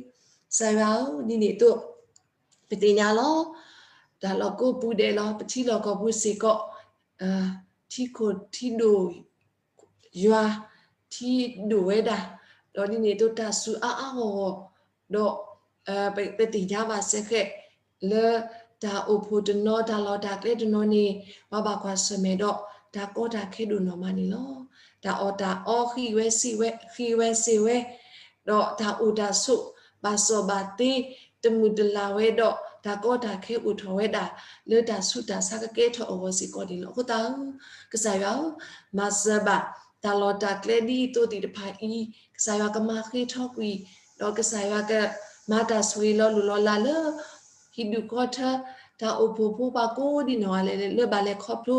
ကစၢ်ယွၤဧၢ, ဒ်န့ၣ်အသိး ပသ့ၣ်ညါလီၤ. တၢ်လီၢ်ကိးပူၤဒဲးလီၤ, ပထံလီၢ်ကီၢ်ပူၤစ့ၢ်ကီး, ထံခိၣ်ထံဒိၣ် ယွၤထံဒိၣ်ဝဲဒၣ်, ဒီးဒ်န့ၣ်အသိးတၢ်စူၤအါအါဂီၢ်ဂီၢ်, ဒီး ပသ့ၣ်ညါဘၣ်စ့ၢ်ကီး လၢတၢ်အိၣ်ဖှိၣ်တနီၤ တၢ်လီၢ်တၢ်ကျဲတနီၤန့ၣ် ပှၤဘၣ်ကွၢ်ဆၢၣ်မဲာ်ဒီး တၢ်ကီတၢ်ခဲဒိၣ်နီၢ်မးန့ၣ်လီၤ. တၢ်အီၣ်တၢ်အီ ဃံဝဲစ့ၢ်ဝဲ, ဃံဝဲစ့ၢ်ဝဲ, ဒီးတၢ်အိၣ်တၢ်ဆိး ဘၣ်စီၣ်ဘၣ်သ့ တမုာ်တလၤဝဲဒီး တၢ်ကီတၢ်ခဲအိၣ်ထီၣ်ဝဲဒၣ် လၢတၢ်ဆူးတၢ်ဆါကကဲထီၣ်အဂီၢ်စ့ၢ်ကီးန့ၣ်လီၤ. အဃိသတးဧၢ, ကစၢ်ယွၤဧၢ, မၤစၢၤဘၣ် တၢ်လီၢ်တၢ်ကျဲဒ်အံၤအသိးသ့ၣ်တဖၣ်အံၤ, ကစၢ်ယွၤကမၤဃ့ထီကွံာ်, ဒီးကစၢ်ယွၤကမၤတၢ်ဆိၣ်ဂ့ၤလီၤလိၢ်လီၤလးလၢ ဟံၣ်ဒူၣ်ကီၢ်ထၢ တၢ်အိၣ်ဖှိၣ်ဖိပှၤကိးဒံနီၢ်ဂၤလဲၣ် လၢဘၣ်လဲၤခီဖျိ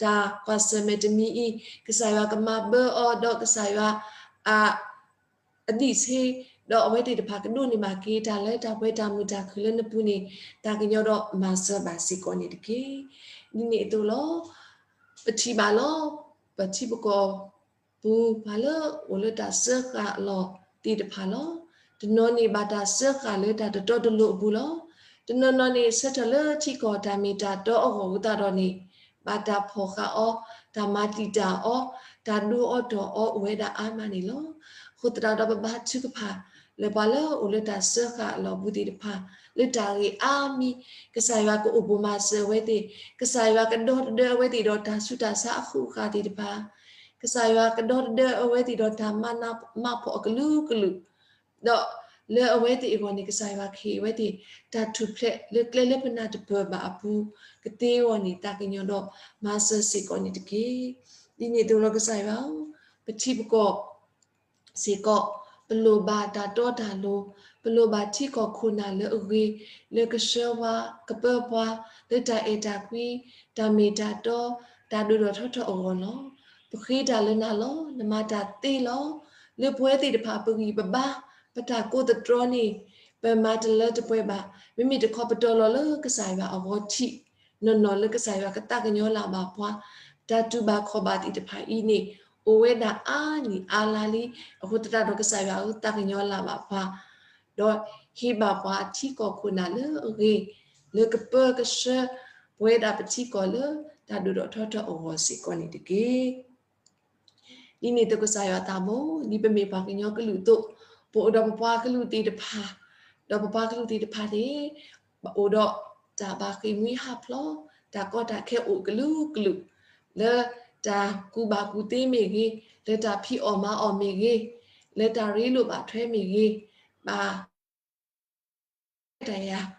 တၢ်ကွၢ်ဆၢၣ်မဲာ်တမံၤအံၤ, ကစၢ်ယွၤကမၤဘၢအီၤ ဒီးကစၢ်ယွၤအ အဒံးဆ့, ဒီးအဝဲသ့ၣ်တဖၣ်ကဒိးန့ၢ်ဘၣ်က့ၤ တၢ်လၢတၢ်ပှဲၤတၢ်မုာ်တၢ်ခုၣ်လၢနပူၤန့ၣ် တၢ်ကညီၤဒီးမၤစၢၤဘၣ်စ့ၢ်ကီးန့ၣ်တက့ၢ်. ဒ်န့ၣ်အသိးလီၤ. ပထံၣ်ဘၣ်လီၤ. ပထံပကီၢ်ပူၤ ပှၤလၢအိၣ်လၢတၢ်စၢဃာ်အလီၢ် သ့ၣ်တဖၣ်လီၤ. တနီၤန့ၣ်ဘၣ်တၢ်စၢဃာ်လၢတၢ်တတီတလိၤအပူၤလီၤ. တနီၤနီၤန့ၣ်ဆၢထၢၣ်လၢထံကီၢ်တၢ်မ့ၢ်တၢ်တီအဂီၢ်အဃိသတးဒီးန့ၣ် ဘၣ်တၢ်ဖီၣ်ဃာ်အီၤ, တၢ်မၤတံာ်တာ်အီၤ, တၢ်ဒိအီၤတီၢ်အီၤအိၣ်ဝဲဒၣ်အါမးန့ၣ်လီၤ. အဃိသတးဒီးပဘါထုကဖၣ် လၢပှၤလၢအအိၣ်လၢတၢ်စၢဃာ်အလီၢ်ပူၤသ့ၣ်တဖၣ် လၢတၢ်ဂ့ၢ်အါမံၤ ကစၢ်ယွၤကအိၣ်ဘူးမၤစၢၤအဝဲသ့ၣ်, ကစၢ်ယွၤကဒီသဒၢအဝဲသ့ၣ်ဒီးတၢ်ဆူးတၢ်ဆါအဃုာ်အဃာ်သ့ၣ်တဖၣ်, ကစၢ်ယွၤကဒီသဒၢအဝဲသ့ၣ်ဒီးတၢ်မၤနၢၤမၤဖှီၣ်အကလုာ်ကလုာ်, ဒီးလၢအဝဲသ့ၣ်အဂီၢ်န့ၣ် ကစၢ်ယွၤကဟ့ၣ်အဝဲသ့ၣ် တၢ်ထူၣ်ဖျဲးလၢကျဲလၢပနၢ်တပၢၢ်ဘၣ်အပူၤ ကသ့အဂီၢ်န့ၣ် သးကညီၤဒီးမၤစၢၤစ့ၢ်ကီးန့ၣ်တက့ၢ်. ဒ်န့ၣ်အသိးလီၤ ကစၢ်ယွၤဧၢ, ပထံပကီၢ် စ့ၢ်ကီး ပလိၣ်ဘၣ်တၢ်တီတၢ်လိၤ, ပလိၣ်ဘၣ်ထံကီၢ်ခိၣ်နၢ်လၢအဂ့ၤ, လၢကဆှၢပှၤ, ကပၢပှၤ, လၢတၢ်အဲၣ်တၢ်ကွံ, တၢ်မ့ၢ်တၢ်တီ, တၢ်ဒိၣ်ထီၣ်ထီထီၣ်အဂီၢ်လီၤ. ပဃ့တၢ်လၢနၤလီၤ. နမၤတၢ်သ့လီၤ. လၢပဝဲသ့ၣ်တဖၣ်ပဂံၢ်ပဘါ, ပတၢ်ကိးသတြီန့ၣ် ပမၤတလၢတပှဲၤဘၣ်. မ့မ့ၢ်တခီပတီၤလီၤလၢကစၢ်ယွၤအဂီၢ်ထံး နီၢ်နီၢ်လၢကစၢ်ယွၤကသးကညီၤလၢ်ဘၣ်ပှၤ, တၢ်တူၢ်ဘၣ်ခီၣ်ဘၣ်သ့ၣ်တဖၣ်အံၤန့ၣ် အိၣ်ဝဲဒၣ်အါနံၣ်အါလါလံ. အဃိသတးဒီးကစၢ်ယွၤဧၢ သးကညီၤလၢ်ဘၣ်ပှၤ, ဒီးဟ့ၣ်ဘၣ်ပှၤအထံကီၢ်ခိၣ်နၢ်လၢအဂ့ၤ, လၢကပၢကဆှၢပဝဲဒၣ်ပထံကီၢ်လၢတၢ်ဒိၣ်ထီၣ်ထီထီၣ်အဂီၢ်စ့ၢ်ကီးန့ၣ်တက့ၢ်. ဒ်န့ၣ်အသိးကစၢ်ယွၤသးဘိ, ဒ်ပမ့ၢ်ပှၤကညီကလုာ်အသိး, ပအိၣ်ဒီးပပှၤကလုာ်သ့ၣ်တဖၣ်, ဒီးပပှၤကလုာ်သ့ၣ်တဖၣ်န့ၣ် အိၣ်ဒီးတၢ်ဘၣ်ဃ့ၢ်မှံဟးဖျိး, တၢ်ကီတၢ်ခဲအိၣ်ကလုာ်ကလုာ်, လၢတၢ်ကူၣ်ဘၣ်ကူၣ်သ့မ့ၢ်ဂ့ၤ, လၢတၢ်ဖံးအီၣ်မၤအီၣ်မ့ၢ်ဂ့ၤ, လၢတၢ်ရ့လိာ်ဘၣ်ထွဲမ့ၢ်ဂ့ၤ, ဘၣ် တၢ်ယၤဂ့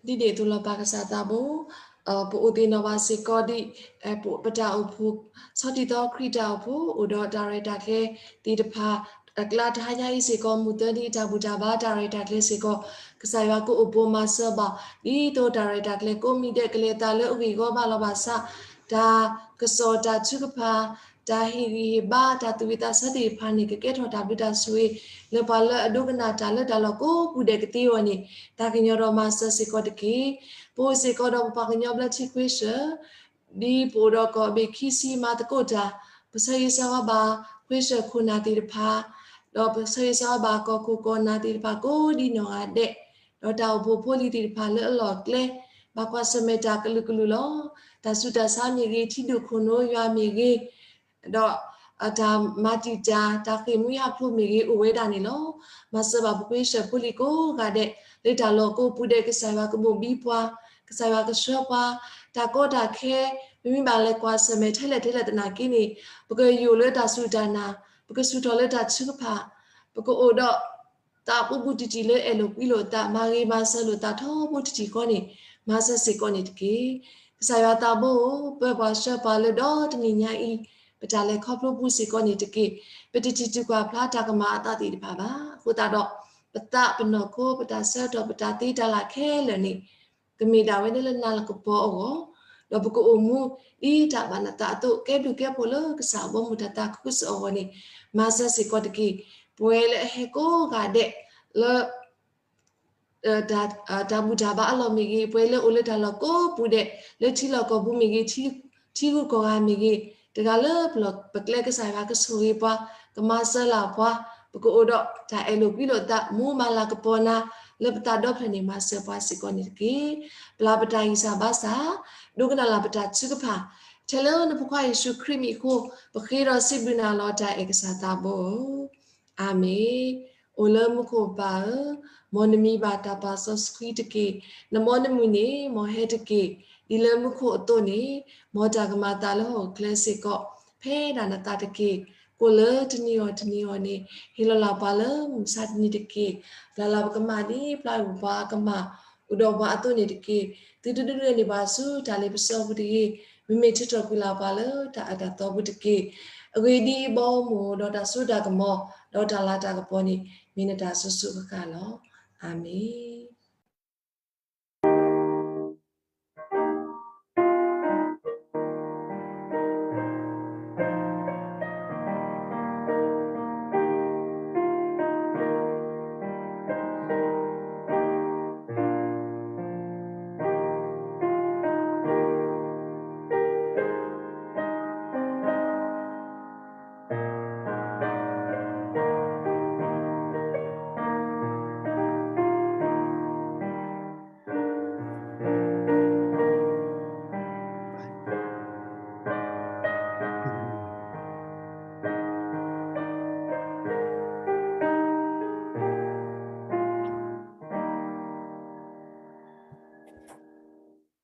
ၤ ဒ်န့ၣ်အသိးလီၤ ပၢ်ကစၢ်သးဘိ, ပအိၣ်သ့ၣ်နီၣ်ဘၣ်စ့ၢ်ကီးဒ် ပတၢ်အိၣ်ဖှိၣ် ဆီၣ်တံၢ်သီခရံာ်တၢ်အိၣ်ဖှိၣ် အိၣ်ဒီးတၢ်ရဲၣ်တၢ်ကျဲၤသ့ၣ်တဖၣ် အကျါတဟါညါအံၤစ့ၢ်ကီး မုၢ်သၢနံၤအတၢ်ဘူၣ်တၢ်ဘါတၢ်ရဲၣ်တၢ်ကျဲၤစ့ၢ်ကီး ကစၢ်ယွၤကအိၣ်ဘူးမၤစၢၤဘၣ် ဒ်သိးတၢ်ရဲၣ်တၢ်ကျဲၤကိးမံၤဒဲး ကလဲၤသးလၢအဂ့ၢ်အဂီၢ်ဘၣ်လီၤဘၣ်ဆၣ် တၢ်ကစီၣ်တၢ်ထုကဖၣ် တၢ်ဟ့ၣ်ဂံၢ်ဟ့ၣ်ဘါ တၢ်သူၣ်ဝံၣ်သးဆၢသ့ၣ်တဖၣ်န့ၣ် ကကဲထီၣ်တၢ်ဘျုးတၢ်ဆိၣ်ဂ့ၤ လၢပှၤလၢအဒိကနၣ်တၢ်လၢတၢ်လီၢ်ကိးပူၤဒဲးကသ့အဂီၢ်န့ၣ် သးကညီၤဒီးမၤစၢၤစ့ၢ်ကီးတက့ၢ်. ပအိၣ်စ့ၢ်ကီးဒီးပပှၤကညီဘျၢထံခွ့ၡၢၣ် ဒ်ပအိၣ်ဒီးကီၢ်ဘ့ၣ်ခံဆံမၤသကိးတၢ် ပဆၢဂ့ၤဆၢဝါဘၣ် ခွ့ၡၢၣ်ခိၣ်နၢ်သ့ၣ်တဖၣ် ဒီးပဆၢဂ့ၤဆၢဝါဘၣ်ကီၢ်ခိၣ်ကီၢ်နၢ်သ့ၣ်တဖၣ်ကိးဒ်နီၢ်ဂၤဒဲး ဒီးတၢ်အိၣ်ဖှိၣ်ဖိလံၤသ့ၣ်တဖၣ်လၢအလီၢ်ကျဲ ဘၣ်ကွၢ်ဆၢၣ်မဲာ်တၢ်ကလုာ်ကလုာ်လီၤ. တၢ်ဆူးတၢ်ဆါမ့ၢ်ဂ့ၤ ထံဒိၣ်ခိၣ်နိယွၤမ့ၢ်ဂ့ၤ ဒီးတၢ်မၤတံာ်တာ် တၢ်ဃ့ၢ်မှံဟးဖျိးမ့ၢ်ဂ့ၤ အိၣ်ဝဲဒၣ်န့ၣ်လီၤ. မၤစၢၤဘၣ်ပခွ့ၡၢၣ်ဖိလံၤကိးဂၤဒဲး လၢတၢ်လီၢ်ကိးပူၤဒဲး ကစၢ်ယွၤကဘိၣ်ဘံပှၤ ကစၢ်ယွၤကဆှၢပှၤ တၢ်ကီတၢ်ခဲ ပမ့ၢ်ဘၣ်လဲၤကွၢ်ဆၢၣ်မဲာ်ထဲလဲၣ်ထဲလဲၣ်သနာ်က့န့ၣ် ပကယိာ်လၢတၢ်စူၢ်တၢ်နာ် ပကဆူၣ်ထီၣ်လၢတၢ်ထုကဖၣ် ပကအိၣ်ဒီး သးပူပူတံၢ်တံၢ်လၢအဲၣ်လိာ်ကွံလိာ်သး မၤဂ့ၤမၤစၢၤလိာ်သးထီဘိတံၢ်တံၢ်ဃီန့ၣ် မၤစၢၤစ့ၢ်ကီးန့ၣ်တက့ၢ်. ကစၢ်ယွၤသးဘိဧၢ, ပၢပှၤဆှၢပှၤလၢဒီတနံၤညါအံၤ ပတၢ်လဲၤခီဖျိပူၤစ့ၢ်ကီးန့ၣ်တက့ၢ်. ပတထံၣ်တုၤကွၢ်ဖျါတၢ်ကမၤအသးသ့ၣ်တဖၣ်ဘၣ်. အဃိသတးဒီး ပသးပနီၢ်ခိ ပတၢ်ဆၢကတီၢ် ပတၢ်သ့တၢ်လၢ်ခဲလၢာ်န့ၣ် ကမ့ၢ်ဒၣ်ဝဲန့ၣ်လၢနၤလၢကပီၤအဂီၢ်, ဒီးပကအိၣ်မူဒ်တၢ်ဘၣ်နသးအသိး ကဲဘျုးကဲဖှိၣ်လၢကစၢ်အဘီအမုၢ်တၢ်သးခုကစီၣ်အဂီၢ်န့ၣ် မၤစၢၤစ့ၢ်ကီးတက့ၢ်. ပဝဲလၢအဟဲကိးဂၤဒဲးလၢ တၢ်ဘူၣ်တၢ်ဘါအလီၢ်မ့ၢ်ဂ့ၤ, ပဝဲလၢအိၣ်လၢတၢ်လီၢ်ကိးပူၤဒဲး လၢထံလီၢ်ကီၢ်ပူၤမ့ၢ်ဂ့ၤ, ထံဂုၤကီၢ်ဂၤမ့ၢ်ဂ့ၤ, တဂၤလၢပကျဲကစၢ်ယွၤကဆိၣ်ဂ့ၤပှၤ, ကမၤစၢၤလၢ်ပှၤ, ပကအိၣ်ဒီးတၢ်အဲၣ်လိာ်ကွံလိာ်သး မူမၤလၤကပီၤနၤ လၢပသးဒီဖျၢၣ်န့ၣ်မၤစၢၤပှၤစ့ၢ်ကီးန့ၣ်တက့ၢ်. ပျၢ်ပတၢ်ဂံၢ်စၢ်ဘါစၢ်, ဒိကနၣ်လၢ်ပတၢ်ထုကဖၣ်, ထဲလၢနဖိခွါယ့ၣ်ၡူးခရံာ်မံၤအဃိ, ပဃ့ဒီးစံးဘျုးနၤလီၤ တၢ်အဲၣ်ကစၢ်သးဘိဧၢ. အၤမ့ၣ်. အိၣ်လၢမူခိၣ်ပၢ်ဧၢ, မ်နမံၤဘၣ်တၢ်ပာ်စီဆှံတက့ၢ်. နဘီနမုၢ်န့ၣ် မ်ဟဲတက့ၢ်. ဒ်လၢမူခိၣ်အသိးန့ၣ်, မ်တၢ်ကမၤသးလၢဟီၣ်ခိၣ်ချၢစ့ၢ်ကီး ဖဲဒၣ်နသးတက့ၢ်. ကိၣ်လၢတနံၤအီၤတနံၤအီၤန့ၣ် ဟ့ၣ်လီၤလၢ်ပှၤလၢမုၢ်မဆါတနံၤတက့ၢ်. ပျၢ်လၢ်ပကမၣ်ဒ်ပျၢ်ကွံာ်ပှၤအကမၣ်, အိၣ်ဒီးပှၤအသိးန့ၣ်တက့ၢ်. သုတဒုးနဲၣ်န့ၢ်ဘၣ်ဆူတၢ်လ့ပစီပူၤတဂ့ၤ. မ့မ့ၢ်ထုးထီၣ်ကွံာ်လၢ်ပှၤလၢတၢ်အၢတၢ်သီပူၤတက့ၢ်. အဂ့ၢ်ဒ်အံၤ, ဘီမုၢ်ဒီးတၢ်စိတၢ်ကမီၤ, ဒီးတၢ်လၤတၢ်ကပီၤန့ၣ် မ့ၢ်နတၢ်စိၤစိၤဃၣ်ဃၣ်လီၤ. အၤမ့ၣ်.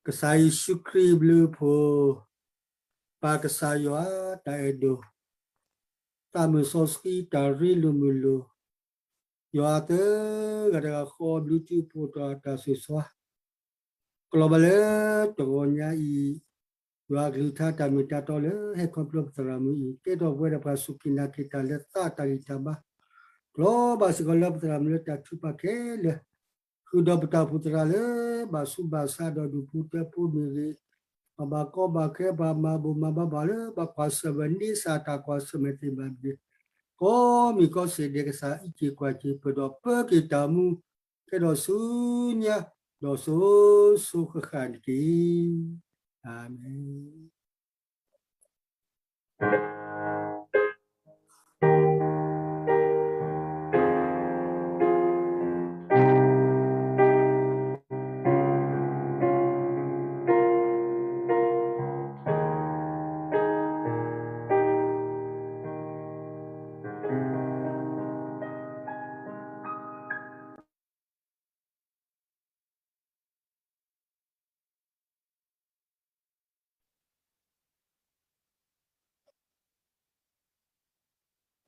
ကစၢ်ယ့ၣ်ၡူးခရံာ်ဘျုးဖှိၣ်, ပၢ်ကစၢ်ယွၤတၢ်အဲၣ်ဒိၣ်, သးမုၢ်စီဆှံတၢ်ရ့လိာ်မုာ်လိာ်, ယွၤသၢဂၤတဂၤဃီဘျုးတုၤဖှိၣ်ထီၣ်တၢ်ဆိၣ်ဂ့ၤ, ကလီၤဘၣ်လၢတဂီၤညါအံၤ, ယွၤအကလုၢ်ကထါတၢ်မ့ၢ်တၢ်တီလၢဟဲခီဖျိပသရၣ်မုၣ်အံၤ ကဲထီၣ်ပဝဲဒၣ်ပှၤစူၢ်က့ၤနာ်က့ၤတၢ်လၢသးတၢ်ဂံၢ်တၢ်ဘါ, ကလီၤဘၣ်စ့ၢ်ကီးလၢပသရၣ်မုၣ်လၢတၢ်ထုကဖၣ်ခဲလၢာ်, ဃုာ်ဒီးပတၢ်အိၣ်ဖှိၣ်သရၣ်လၢဘၣ်ဆူးဘၣ်ဆါဒီးဒူၣ်ဖိထၢဖိမ့ၢ်ဂ့ၤ, ပှၤဘၣ်ကီဘၣ်ခဲ ပှၤမၤဘိၣ်မၤဘါဘၣ်လၢဘၣ်ကွၢ်ဆၢၣ်မဲာ်န့ဆၣ်တၢ်ကွၢ်ဆၢၣ်မဲာ်သ့ၣ်တဖၣ်မ့ၢ်ဂ့ၤ, ကိးမံၤကိးစ့ၢ်ဒဲးကစၢ်အံးက့ၤကွၢ်က့ၤ ပၢၢ်ဒီးပၢက့ၤတၢ်မူ ကဲထီၣ်ဆူညါ ဒီးစိၤစိၤဃၣ်ဃၣ်တက့ၢ်. အၤမ့ၣ်.